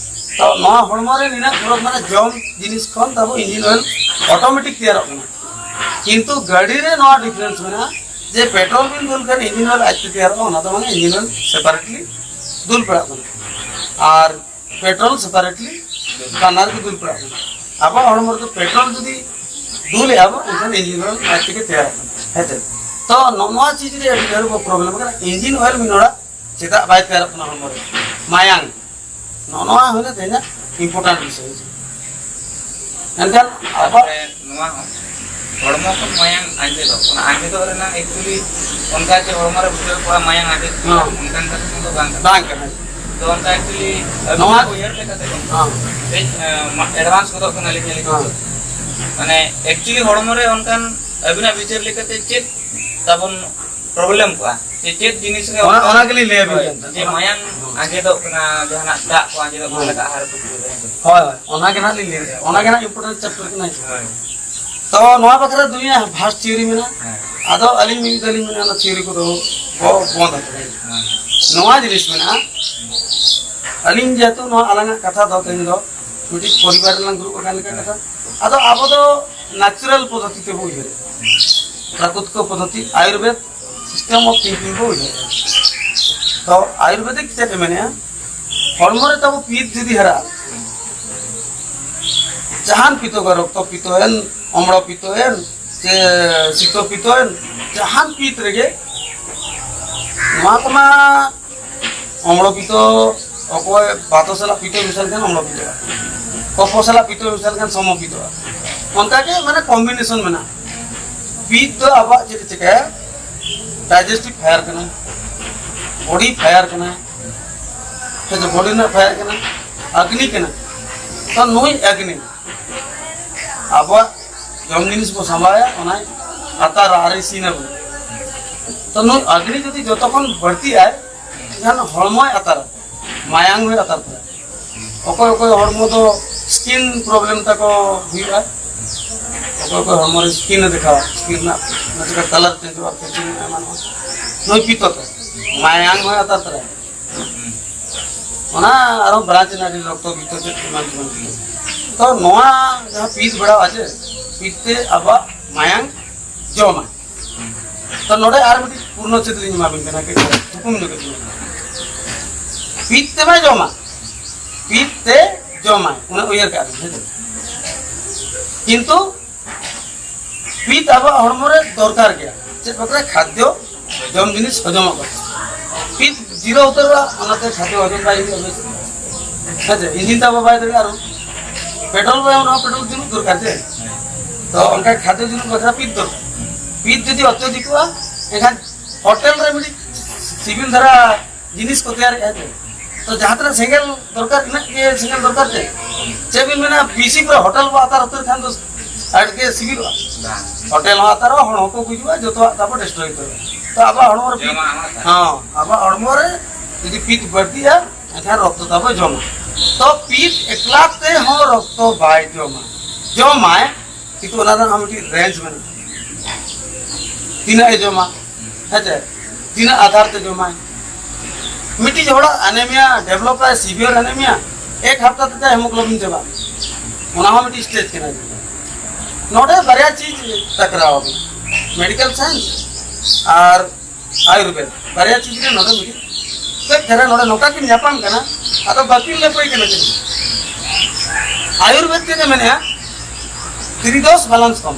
ᱛᱚ ᱱᱚᱣᱟ ᱦᱚᱲᱢᱚ ᱨᱮ ᱱᱤᱱᱟᱹᱜ ᱯᱷᱚᱨᱚᱠ, ᱢᱟᱱᱮ ᱡᱚᱢ ᱡᱤᱱᱤᱥ ᱠᱷᱚᱱ ᱛᱟᱵᱚ ᱤᱧᱡᱤᱱ ᱚᱭᱮᱞ ᱚᱴᱳᱢᱮᱴᱤᱠ ᱛᱮᱭᱟᱨᱚᱜ ᱠᱟᱱᱟ᱾ ᱠᱤᱱᱛᱩ ᱜᱟᱹᱰᱤ ᱨᱮ ᱱᱚᱣᱟ ᱰᱤᱯᱷᱟᱨᱮᱱᱥ ᱢᱮᱱᱟᱜᱼᱟ ᱡᱮ ᱯᱮᱴᱨᱳᱞ ᱵᱤᱱ ᱫᱩᱞ ᱠᱷᱟᱱ ᱤᱧᱡᱤᱱ ᱚᱭᱮᱞ ᱟᱡᱛᱮ ᱛᱮᱭᱟᱨᱚᱜᱼᱟ, ᱚᱱᱟ ᱫᱚ ᱢᱟᱱᱮ ᱤᱧᱡᱤᱱ ᱚᱭᱮᱞ ᱥᱮᱯᱟᱨᱮᱴᱞᱤ ᱫᱩᱞ ᱯᱟᱲᱟᱜ ᱠᱟᱱᱟ᱾ ᱟᱨ ᱯᱮᱴᱨᱳᱞ ᱥᱮᱯᱟᱨᱮᱴᱞᱤ ᱵᱟᱱᱟᱨ ᱜᱮ ᱫᱩᱞ ᱯᱟᱲᱟᱜ ᱠᱟᱱᱟ᱾ ᱟᱵᱚᱣᱟᱜ ᱦᱚᱲᱢᱚ ᱨᱮᱫᱚ ᱯᱮᱴᱨᱳᱞ ᱡᱩᱫᱤ ᱫᱩᱞᱮᱜᱼᱟ ᱵᱚ, ᱮᱱᱠᱷᱟᱱ ᱤᱧᱡᱤᱱ ᱚᱭᱮᱞ ᱟᱡ ᱛᱮᱜᱮ ᱛᱮᱭᱟᱨᱚᱜ ᱠᱟᱱᱟ᱾ ᱦᱮᱸ ᱪᱮ? ᱛᱚ ᱱᱚᱜᱼᱚ ᱱᱚᱣᱟ ᱪᱤᱡᱽ ᱨᱮ ᱟᱹᱰᱤ ᱰᱷᱮᱨ ᱵᱚ ᱯᱨᱚᱵᱞᱮᱢ ᱠᱟᱱᱟ, ᱤᱧᱡᱤᱱ ᱚᱭᱮᱞ ᱢᱤᱫ ᱦᱚᱲᱟᱜ ᱪᱮᱫᱟᱜ ᱵᱟᱭ ᱛᱮᱭᱟᱨᱚᱜ ᱠᱟᱱᱟ ᱦᱚᱲᱢᱚ ᱨᱮ? ᱢᱟᱭᱟᱝ᱾ ᱱᱚᱜᱼᱚ ᱱᱚᱣᱟ ᱦᱩᱭᱱᱟ ᱛᱮᱦᱮᱧᱟᱜ ᱤᱢᱯᱚᱨᱴᱮᱱᱴ ᱵᱤᱥᱚᱭ᱾ ᱮᱱᱠᱷᱟᱱ ᱟᱵᱚ ᱛᱟᱨᱯᱚᱨᱮ ᱱᱚᱣᱟ ᱦᱚᱸ, ᱦᱚᱲᱢᱚ ᱠᱷᱚᱱ ᱢᱟᱭᱟᱝ ᱟᱸᱡᱮᱫᱚᱜ, ᱚᱱᱟ ᱟᱸᱡᱮᱫᱚᱜ ᱨᱮᱱᱟᱜ actually ᱚᱱᱠᱟ ᱡᱮ ᱦᱚᱲᱢᱚ ᱨᱮ ᱵᱩᱡᱷᱟᱹᱣ ᱠᱚᱜᱼᱟ ᱢᱟᱭᱟᱝ ᱟᱸᱡᱮᱫ ᱠᱟᱱᱟ, ᱦᱮᱸ᱾ ᱚᱱᱠᱟᱱ ᱠᱟᱛᱷᱟ ᱫᱚ ᱵᱟᱝ ᱠᱟᱱᱟ᱾ ᱵᱟᱝ ᱠᱟᱱᱟ᱾ ᱛᱚ ᱚᱱᱠᱟ actually ᱱᱚᱣᱟ ᱟᱹᱵᱤᱱᱟᱜ ᱩᱭᱦᱟᱹᱨ ᱞᱮᱠᱟᱛᱮ ᱫᱚ ᱦᱮᱸ᱾ ᱠᱟᱹᱡ, ᱮ, ᱢᱟ-, advance ᱜᱚᱫᱚᱜ ᱠᱟᱱᱟᱞᱤᱧ ᱟᱹᱞᱤᱧ ᱦᱮᱸ᱾ ᱫᱚ᱾ ᱢᱟᱱᱮ actually ᱦᱚᱲᱢᱚ ᱨᱮ ᱚᱱᱠᱟᱱ ᱟᱹᱵᱤᱱᱟᱜ ᱵᱤᱪᱟᱹᱨ ᱞᱮᱠᱟᱛᱮ ᱪᱮᱫ ᱛᱟᱵᱚᱱ problem ᱠᱚᱜᱼᱟ? ᱪᱮᱫ ᱪᱮᱫ ᱡᱤᱱᱤᱥ ᱨᱮ ᱚᱱᱟ, ᱚᱱᱠᱟ ᱚᱱᱟ ᱜᱮᱞᱤᱧ ᱞᱟᱹᱭ ᱟᱵᱤᱱ ᱦᱳᱭ, ᱠᱟᱱ ᱛᱟᱦᱮᱸᱫ᱾ ᱡᱮ ᱢᱟᱭᱟᱝ ᱟᱸᱡᱮᱫᱚᱜ ᱠᱟᱱᱟ, ᱡᱟᱦᱟᱱᱟᱜ ᱫᱟᱜ ᱠᱚ ᱟᱸᱡᱮᱫᱚᱜ ᱠᱟᱱᱟ, ᱦᱳᱭ᱾ ᱞᱮᱠᱟ ᱟᱦᱟᱨ ᱯᱩᱠᱷᱨᱤ ᱨᱮ, ᱦᱮᱸ ᱥᱮ? ᱦᱳᱭ, ᱦᱳᱭ, ᱚᱱᱟ ᱜᱮ ᱱᱟᱦᱟᱜ ᱞᱤᱧ ᱞᱟᱹᱭ ᱮᱫᱟ, ᱚᱱᱟ ᱜᱮ ᱱᱟᱦᱟᱜ important chapter ᱠᱟᱱᱟ, ᱦᱮᱸ ᱥᱮ? ᱦᱳᱭ᱾ ᱛᱚ ᱱᱚᱣᱟ ᱵᱟᱠᱷᱨᱟ ᱫᱩᱱᱤᱭᱟᱹ vast theory ᱢᱮᱱᱟᱜᱼᱟ᱾ ᱦᱮᱸ᱾ ᱟᱫᱚ ᱟᱹᱞᱤᱧ ᱢᱤᱫ ᱫᱷᱟᱣ ᱞᱤᱧ ᱢᱮᱱᱟ, ᱚᱱᱟ theory ᱠᱚᱫᱚ ᱵᱚ-, ᱵᱚᱱᱫ ᱦᱟᱛᱟᱲ᱾ ᱦᱮᱸ᱾ ᱱᱚᱣᱟ ᱡᱤᱱᱤᱥ ᱢᱮᱱᱟᱜᱼᱟ, ᱟᱹᱞᱤᱧ ᱡᱮᱦᱮᱛᱩ ᱱᱚᱣᱟ ᱟᱞᱟᱝᱟᱜ ᱠᱟᱛᱷᱟ ᱫᱚ ᱛᱮᱦᱮᱧ ᱫᱚ ᱢᱤᱫᱴᱤᱡ ᱯᱚᱨᱤᱵᱟᱨ ᱨᱮᱞᱟᱝ ᱫᱩᱲᱩᱵ ᱟᱠᱟᱱ ᱞᱮᱠᱟ ᱠᱟᱛᱷᱟ, ᱟᱫᱚ ᱟᱵᱚ ᱫᱚ natural ᱯᱚᱫᱽᱫᱷᱚᱛᱤ ᱛᱮᱵᱚ ᱩᱭᱦᱟᱹᱨᱮᱫᱼᱟ, ᱯᱨᱟᱠᱨᱤᱛᱤᱠ ᱯᱚᱫᱽᱫᱷᱚᱛᱤ, ᱟᱭᱩᱨᱵᱮᱫ system of thinking ᱵᱚ ᱩᱭᱦᱟᱹᱨᱮᱫᱼᱟ᱾ ᱛᱚ ᱟᱭᱩᱨᱵᱮᱫᱤᱠ ᱪᱮᱫ ᱮ ᱢᱮᱱᱮᱫᱼᱟ, ᱦᱚᱲᱢᱚ ᱨᱮ ᱛᱟᱵᱚ ᱯᱤᱛ ᱡᱩᱫᱤ ᱦᱟᱨᱟᱜᱼᱟ, ᱡᱟᱦᱟᱱ ᱯᱤᱛᱚ ᱜᱮ, ᱨᱚᱠᱛᱚ ᱯᱤᱛᱚ ᱮᱱ, ᱚᱢᱲᱚ ᱯᱤᱛᱚ ᱮᱱ, ᱥᱮ ᱥᱤᱛᱚ ᱯᱤᱛᱚ ᱮᱱ, ᱡᱟᱦᱟᱱ ᱯᱤᱛ ᱨᱮᱜᱮ, ᱱᱚᱣᱟ ᱠᱚᱢᱟ ᱚᱢᱲᱚ ᱯᱤᱛᱚ, ᱚᱠᱚᱭ ᱵᱟᱛᱚ ᱥᱟᱞᱟᱜ ᱯᱤᱛᱚ ᱢᱮᱥᱟ ᱞᱮᱱᱠᱷᱟᱱ ᱚᱢᱲᱚ ᱯᱤᱛᱚᱜᱼᱟ, ᱠᱚᱯᱷᱚ ᱥᱟᱞᱟᱜ ᱯᱤᱛᱚ ᱢᱮᱥᱟ ᱞᱮᱱᱠᱷᱟᱱ ᱥᱚᱢᱚ ᱯᱤᱛᱚᱜᱼᱟ᱾ ᱚᱱᱠᱟᱜᱮ ᱢᱟᱱᱮ combination ᱢᱮᱱᱟᱜᱼᱟ᱾ ᱯᱤᱛ ᱫᱚ ᱟᱵᱚᱣᱟᱜ ᱪᱮᱫ ᱮ ᱪᱤᱠᱟᱹᱭᱟ? Digestive fire ᱠᱟᱱᱟ, body fire ᱠᱟᱱᱟ, ᱦᱮᱸ ᱥᱮ, body ᱨᱮᱱᱟᱜ fire ᱠᱟᱱᱟ, ᱟᱜᱽᱱᱤ ᱠᱟᱱᱟ᱾ ᱛᱚ ᱱᱩᱭ ᱟᱜᱽᱱᱤ ᱟᱵᱚᱣᱟᱜ ᱡᱚᱢ ᱡᱤᱱᱤᱥ ᱵᱚ ᱥᱟᱢᱵᱟᱣᱟ, ᱚᱱᱟᱭ ᱟᱛᱟᱨᱟ ᱟᱨ ᱤᱥᱤᱱ ᱟᱵᱚᱱ᱾ ᱛᱚ ᱱᱩᱭ ᱟᱜᱽᱱᱤ ᱡᱩᱫᱤ ᱡᱚᱛᱚ ᱠᱷᱚᱱ ᱵᱟᱹᱲᱛᱤᱜ ᱟᱭ, ᱮᱱᱠᱷᱟᱱ ᱦᱚᱲᱢᱚᱭ ᱟᱛᱟᱨᱟ, ᱢᱟᱭᱟᱝ ᱦᱚᱸᱭ ᱟᱛᱟᱨ ᱛᱟᱭᱟ᱾ ᱚᱠᱚᱭ ᱚᱠᱚᱭ ᱦᱚᱲᱢᱚ ᱫᱚ skin problem ᱛᱟᱠᱚ ᱦᱩᱭᱩᱜᱼᱟ, ᱚᱠᱚᱭ ᱚᱠᱚᱭ ᱦᱚᱲᱢᱚ ᱨᱮ skin ᱮ ᱫᱮᱠᱷᱟᱣᱟ, skin ᱨᱮᱱᱟᱜ ᱚᱱᱟ ᱪᱮᱠᱟ colour changeᱚᱜᱼᱟ, ᱯᱷᱮᱥᱤᱝ ᱮᱢᱟᱱᱚᱜᱼᱟ, ᱱᱩᱭ ᱯᱤᱛᱚ ᱛᱮ ᱢᱟᱭᱟᱝ ᱦᱚᱸᱭ ᱟᱛᱟᱨ ᱛᱟᱨᱟᱭᱟ᱾ ᱚᱱᱟ ᱟᱨᱦᱚᱸ branch ᱨᱮᱱᱟᱜ ᱟᱹᱰᱤ ᱨᱚᱠᱛᱚ ᱯᱤᱛᱚ ᱪᱮᱫ ᱮᱢᱟᱱ ᱛᱮᱢᱟᱱ ᱯᱤᱛᱚ᱾ ᱛᱚ ᱱᱚᱣᱟ ᱡᱟᱦᱟᱸ ᱯᱤᱛ ᱵᱮᱲᱟᱣᱟ ᱪᱮ, ᱯᱤᱛ ᱛᱮ ᱟᱵᱚᱣᱟᱜ ᱢᱟᱭᱟᱝ ᱡᱚᱢᱟ᱾ ᱛᱚ ᱱᱚᱰᱮ ᱟᱨ ᱢᱤᱫᱴᱤᱡ ᱯᱩᱨᱱᱚ ᱪᱷᱮᱫ ᱞᱤᱧ ᱮᱢᱟᱵᱤᱱ ᱠᱟᱱᱟ, ᱠᱟᱹᱡ ᱛᱷᱩᱠᱩᱢ ᱧᱚᱜ ᱠᱟᱹᱡ ᱵᱤᱱ᱾ ᱯᱤᱛ ᱛᱮᱢᱟᱭ ᱡᱚᱢᱟ, ᱯᱤᱛ ᱛᱮ ᱡᱚᱢᱟᱭ, ᱩᱱᱟᱹᱜ ᱩᱭᱦᱟᱹᱨ ᱠᱟᱜ ᱵᱤᱱ, ᱦᱮᱸ ᱥᱮ? ᱠᱤᱱᱛᱩ ᱯᱤᱛ ᱟᱵᱚᱣᱟᱜ ᱦᱚᱲᱢᱚ ᱨᱮ ᱫᱚᱨᱠᱟᱨ ᱜᱮᱭᱟ᱾ ᱪᱮᱫ ᱵᱟᱠᱷᱨᱟ? ᱠᱷᱟᱫᱽᱭᱚ, ᱡᱚᱢ ᱡᱤᱱᱤᱥ ᱦᱚᱡᱚᱢᱚᱜ ᱵᱟᱠᱷᱨᱟ᱾ ᱯᱤᱛ ᱡᱤᱨᱟᱹᱣ ᱩᱛᱟᱹᱨᱚᱜᱼᱟ, ᱚᱱᱟᱛᱮ ᱠᱷᱟᱫᱽᱭᱚ ᱦᱚᱡᱚᱢ ᱵᱟᱭ ᱦᱩᱭᱩᱜᱼᱟ ᱵᱮᱥ᱾ ᱦᱮᱸ ᱥᱮ? ᱤᱧᱡᱤᱱ ᱛᱟᱵᱚ ᱵᱟᱭ ᱫᱟᱲᱮᱭᱟᱜᱼᱟ ᱟᱨᱚ᱾ ᱯᱮᱴᱨᱳᱞ ᱵᱟᱭ ᱮᱢᱟ, ᱯᱮᱴᱨᱳᱞ ᱡᱩᱞᱩᱜ ᱫᱚᱨᱠᱟᱨ ᱪᱮ? ᱛᱚ ᱚᱱᱠᱟ ᱠᱷᱟᱫᱽᱭᱚ ᱡᱩᱞᱩᱜ ᱵᱟᱠᱷᱨᱟ ᱯᱤᱛ ᱫᱚᱨᱠᱟᱨ᱾ ᱯᱤᱛ ᱡᱩᱫᱤ ᱚᱛᱭᱚᱫᱷᱤᱠᱚᱜᱼᱟ, ᱮᱱᱠᱷᱟᱱ ᱦᱳᱴᱮᱞ ᱨᱮ ᱢᱤᱫᱴᱤᱡ ᱥᱤᱵᱤᱞ ᱫᱷᱟᱨᱟ ᱡᱤᱱᱤᱥ ᱠᱚ ᱛᱮᱭᱟᱨᱮᱜᱼᱟ ᱛᱚ᱾ ᱛᱚ ᱡᱟᱦᱟᱸ ᱛᱤᱱᱟᱹᱜ ᱥᱮᱸᱜᱮᱞ ᱫᱚᱨᱠᱟᱨ, ᱤᱱᱟᱹᱜ ᱜᱮ ᱥᱮᱸᱜᱮᱞ ᱫᱚᱨᱠᱟᱨ ᱛᱮ᱾ ᱪᱮᱫ ᱵᱤᱱ ᱢᱮᱱᱟ, ᱵᱮᱥᱤ ᱠᱚᱨᱮ ᱦᱳᱴᱮᱞ ᱵᱚ ᱟᱛᱟᱨ ᱩᱛᱟᱹᱨ ᱠᱷᱟᱱ ᱫᱚ ᱟᱹᱰᱤ ᱜᱮ ᱥᱤᱵᱤᱞᱚᱜᱼᱟ᱾ ᱵᱟᱝ᱾ ᱦᱳᱴᱮᱞ ᱦᱚᱸ ᱟᱛᱟᱨᱚᱜᱼᱟ, ᱦᱚᱲ ᱦᱚᱸᱠᱚ ᱜᱩᱡᱩᱜᱼᱟ, ᱡᱚᱛᱚᱣᱟᱜ ᱛᱟᱵᱚ destroy ᱩᱛᱟᱹᱨᱚᱜᱼᱟ᱾ ᱛᱚ ᱟᱵᱚᱣᱟᱜ ᱦᱚᱲᱢᱚ ᱨᱮ ᱯᱤᱛ, ᱡᱚᱢᱟᱜ ᱦᱚᱸ ᱛᱟᱦᱮᱸ᱾ ᱦᱚᱸ, ᱟᱵᱚᱣᱟᱜ ᱦᱚᱲᱢᱚ ᱨᱮ ᱡᱩᱫᱤ ᱯᱤᱛ ᱵᱟᱹᱲᱛᱤᱜᱼᱟ, ᱮᱱᱠᱷᱟᱱ ᱨᱚᱠᱛᱚ ᱛᱟᱵᱚ ᱡᱚᱢᱟ᱾ ᱛᱚ ᱯᱤᱛ ᱮᱠᱞᱟ ᱛᱮᱦᱚᱸ ᱨᱚᱠᱛᱚ ᱵᱟᱭ ᱡᱚᱢᱟ, ᱡᱚᱢᱟᱭ, ᱠᱤᱱᱛᱩ ᱚᱱᱟ ᱨᱮᱱᱟᱜ ᱢᱤᱫᱴᱤᱡ ᱨᱮᱧᱡᱽ ᱢᱮᱱᱟᱜᱼᱟ᱾ ᱛᱤᱱᱟᱹᱜ ᱮ ᱡᱚᱢᱟ, ᱦᱮᱸ ᱪᱮ? ᱛᱤᱱᱟᱹᱜ ᱟᱫᱷᱟᱨ ᱛᱮ ᱡᱚᱢᱟᱭ? ᱢᱤᱫᱴᱤᱡ ᱦᱚᱲᱟᱜ ᱟᱱᱮᱢᱤᱭᱟ ᱰᱮᱵᱷᱞᱚᱯ ᱟᱭ, ᱥᱤᱵᱷᱤᱭᱟᱨ ᱟᱱᱮᱢᱤᱭᱟ, ᱮᱠ ᱦᱟᱯᱛᱟ ᱛᱮ ᱦᱮᱢᱳᱜᱞᱳᱵᱤᱱ ᱪᱟᱵᱟᱜᱼᱟ᱾ ᱚᱱᱟ ᱦᱚᱸ ᱢᱤᱫᱴᱤᱡ ᱥᱴᱮᱡᱽ ᱠᱟᱱᱟ᱾ ᱱᱚᱰᱮ ᱵᱟᱨᱭᱟ ᱪᱤᱡᱽ ᱴᱟᱠᱨᱟᱣ ᱟᱵᱚᱱ, ᱢᱮᱰᱤᱠᱮᱞ ᱥᱟᱭᱮᱱᱥ ᱟᱨ ᱟᱭᱩᱨᱵᱮᱫ, ᱵᱟᱨᱭᱟ ᱪᱤᱡᱽ ᱨᱮ ᱱᱚᱰᱮ ᱢᱤᱫᱴᱤᱡ ᱠᱟᱹᱡ ᱫᱷᱟᱨᱟ ᱱᱚᱰᱮ ᱱᱚᱝᱠᱟ ᱠᱤᱱ ᱧᱟᱯᱟᱢ ᱠᱟᱱᱟ, ᱟᱫᱚ ᱵᱟᱹᱠᱤᱱ ᱞᱟᱹᱯᱟᱹᱭ ᱠᱟᱱᱟ ᱠᱤᱱ᱾ ᱟᱭᱩᱨᱵᱮᱫ ᱪᱮᱫ ᱮ ᱢᱮᱱᱮᱜᱼᱟ? ᱛᱨᱤᱫᱳᱥ ᱵᱮᱞᱮᱱᱥ ᱠᱚᱢ᱾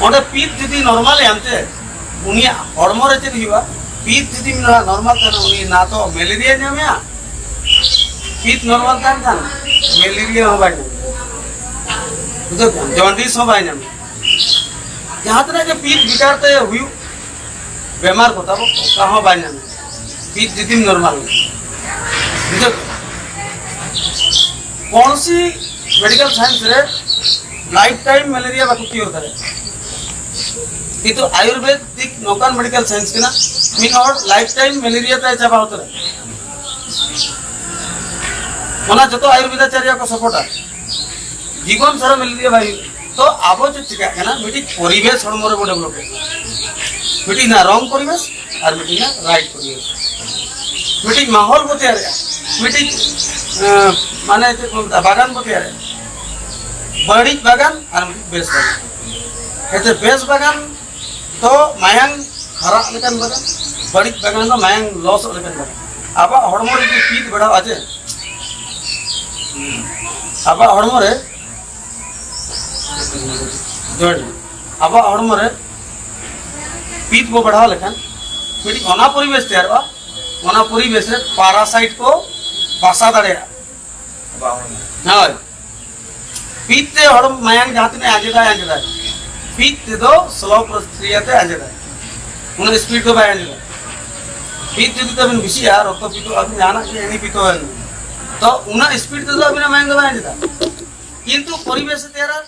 ᱚᱸᱰᱮ ᱯᱤᱛ ᱡᱩᱫᱤ ᱱᱚᱨᱢᱟᱞ ᱮ ᱮᱱᱛᱮ, ᱩᱱᱤᱭᱟᱜ ᱦᱚᱲᱢᱚ ᱨᱮ ᱪᱮᱫ ᱦᱩᱭᱩᱜᱼᱟ? ᱯᱤᱛ ᱡᱩᱫᱤ ᱱᱚᱨᱢᱟᱞ ᱛᱟᱦᱮᱱᱟ, ᱩᱱᱤ ᱱᱟ ᱛᱚ ᱢᱮᱞᱮᱨᱤᱭᱟ ᱧᱟᱢᱮᱭᱟ, ᱯᱤᱛ ᱱᱚᱨᱢᱟᱞ ᱛᱟᱦᱮᱱ ᱠᱷᱟᱱ ᱢᱮᱞᱮᱨᱤᱭᱟ ᱦᱚᱸ ᱵᱟᱭ ᱧᱟᱢᱮᱭᱟ, ᱵᱩᱡᱷᱟᱹᱣ ᱠᱮᱫᱟᱢ? ᱡᱚᱱᱰᱤᱥ ᱦᱚᱸ ᱵᱟᱭ ᱧᱟᱢᱮᱭᱟ᱾ ᱡᱟᱦᱟᱸ ᱛᱤᱱᱟᱹᱜ ᱜᱮ ᱯᱤᱛ ᱵᱤᱠᱟᱨ ᱛᱮ ᱦᱩᱭᱩᱜ, ᱵᱮᱢᱟᱨ ᱠᱚ ᱛᱟᱵᱚ ᱚᱠᱟ ᱦᱚᱸ ᱵᱟᱭ ᱧᱟᱢᱮᱭᱟ, ᱯᱤᱛ ᱡᱩᱫᱤᱢ ᱱᱚᱨᱢᱟᱞ ᱜᱮ᱾ ᱵᱩᱡᱷᱟᱹᱣ ᱠᱮᱫᱟᱢ? ᱠᱚᱱᱥᱤ ᱢᱮᱰᱤᱠᱮᱞ ᱥᱟᱭᱮᱱᱥ ᱨᱮ ᱞᱟᱭᱤᱯᱷ ᱴᱟᱭᱤᱢ ᱢᱮᱞᱮᱨᱤᱭᱟ ᱵᱟᱠᱚ ᱠᱤᱭᱳᱨ ᱫᱟᱲᱮᱭᱟᱜᱼᱟ᱾ ᱠᱤᱱᱛᱩ ᱟᱭᱩᱨᱵᱮᱫᱤᱠ ᱱᱚᱝᱠᱟᱱ ᱢᱮᱰᱤᱠᱮᱞ ᱥᱟᱭᱮᱱᱥ ᱠᱟᱱᱟ, ᱢᱤᱫ ᱦᱚᱲ ᱞᱟᱭᱤᱯᱷ ᱴᱟᱭᱤᱢ ᱢᱮᱞᱮᱨᱤᱭᱟ ᱛᱟᱭ ᱪᱟᱵᱟ ᱩᱛᱟᱹᱨᱟ᱾ ᱚᱱᱟ ᱡᱚᱛᱚ ᱟᱭᱩᱨᱵᱮᱫᱟᱪᱟᱨᱭᱟ ᱠᱚ ᱥᱟᱯᱳᱨᱴᱟ, ᱡᱤᱵᱚᱱ ᱥᱟᱨᱟ ᱢᱮᱞᱮᱨᱤᱭᱟ ᱵᱟᱭ ᱦᱩᱭᱩᱜᱼᱟ᱾ ᱛᱚ ᱟᱵᱚ ᱪᱮᱫ ᱪᱤᱠᱟᱹᱜ ᱠᱟᱱᱟ, ᱢᱤᱫᱴᱤᱡ ᱯᱚᱨᱤᱵᱮᱥ ᱦᱚᱲᱢᱚ ᱨᱮᱵᱚ ᱰᱮᱵᱷᱞᱚᱯ ᱮᱫᱟ, ᱢᱤᱫᱴᱤᱡ ᱱᱟ ᱨᱚᱝ ᱯᱚᱨᱤᱵᱮᱥ ᱟᱨ ᱢᱤᱫᱴᱤᱡ ᱱᱟ ᱨᱟᱭᱤᱴ ᱯᱚᱨᱤᱵᱮᱥ, ᱢᱤᱫᱴᱤᱡ ᱢᱟᱦᱚᱞ ᱵᱚ ᱛᱮᱭᱟᱨᱮᱜᱼᱟ, ᱢᱤᱫᱴᱤᱡ ᱟᱸ, ᱢᱟᱱᱮ ᱪᱮᱫ ᱠᱚ ᱢᱮᱛᱟᱜᱼᱟ, ᱵᱟᱜᱟᱱ ᱵᱚ ᱛᱮᱭᱟᱨᱮᱜᱼᱟ᱾ ᱵᱟᱹᱲᱤᱡ ᱵᱟᱜᱟᱱ ᱟᱨ ᱢᱤᱫᱴᱤᱡ ᱵᱮᱥ ᱵᱟᱜᱟᱱ᱾ ᱮᱱᱛᱮ ᱵᱮᱥ ᱵᱟᱜᱟᱱ ᱫᱚ ᱢᱟᱭᱟᱝ ᱦᱟᱨᱟᱜ ᱞᱮᱠᱟᱱ ᱵᱟᱜᱟᱱ, ᱵᱟᱹᱲᱤᱡ ᱵᱟᱜᱟᱱ ᱫᱚ ᱢᱟᱭᱟᱝ ᱞᱚᱥᱚᱜ ᱞᱮᱠᱟᱱ ᱵᱟᱜᱟᱱ᱾ ᱟᱵᱚᱣᱟᱜ ᱦᱚᱲᱢᱚ ᱨᱮ ᱡᱩᱫᱤ ᱯᱤᱛ ᱵᱟᱲᱦᱟᱣᱟ ᱪᱮ, ᱟᱵᱚᱣᱟᱜ ᱦᱚᱲᱢᱚ ᱨᱮ, ᱡᱚᱦᱟᱨ ᱜᱮ, ᱟᱵᱚᱣᱟᱜ ᱦᱚᱲᱢᱚ ᱨᱮ ᱯᱤᱛ ᱵᱚ ᱵᱟᱲᱦᱟᱣ ᱞᱮᱠᱷᱟᱱ ᱢᱤᱫᱴᱤᱡ ᱚᱱᱟ ᱯᱚᱨᱤᱵᱮᱥ ᱛᱮᱭᱟᱨᱚᱜᱼᱟ, ᱚᱱᱟ ᱯᱚᱨᱤᱵᱮᱥ ᱨᱮ ᱯᱟᱨᱟᱥᱟᱭᱤᱴ ᱠᱚ ᱵᱟᱥᱟ ᱫᱟᱲᱮᱭᱟᱜᱼᱟ᱾ ᱟᱵᱚᱣᱟᱜ ᱦᱚᱲᱢᱚ ᱨᱮ᱾ ᱦᱳᱭ, ᱯᱤᱛ ᱛᱮ ᱦᱚᱲᱢᱚ ᱢᱟᱭᱟᱝ ᱡᱟᱦᱟᱸ ᱛᱤᱱᱟᱹᱜ ᱟᱸᱡᱮᱫᱟᱭ, ᱟᱸᱡᱮᱫᱟᱭ, ᱯᱤᱛ ᱛᱮᱫᱚ ᱥᱞᱳ ᱯᱨᱚᱠᱨᱤᱭᱟ ᱛᱮ ᱟᱸᱡᱮᱫᱟᱭ, ᱩᱱᱟᱹᱜ ᱥᱯᱤᱰ ᱫᱚ ᱵᱟᱭ ᱟᱸᱡᱮᱫᱟ᱾ ᱯᱤᱛ ᱡᱩᱫᱤ ᱛᱟᱵᱤᱱ ᱵᱮᱥᱤᱜᱼᱟ, ᱨᱚᱠᱛᱚ ᱯᱤᱛᱚᱜᱼᱟ, ᱟᱹᱵᱤᱱ ᱡᱟᱦᱟᱱᱟᱜ ᱜᱮ ᱮᱱᱤ ᱯᱤᱛᱚ ᱮᱱ, ᱛᱚ ᱩᱱᱟᱹᱜ ᱥᱯᱤᱰ ᱛᱮᱫᱚ ᱟᱹᱵᱤᱱᱟᱜ ᱢᱟᱭᱟᱝ ᱫᱚ ᱵᱟᱭ ᱟᱸᱡᱮᱫᱟ᱾ ᱠᱤᱱᱛᱩ ᱯᱚᱨᱤᱵᱮᱥ ᱮ ᱛᱮᱭᱟᱨᱟ,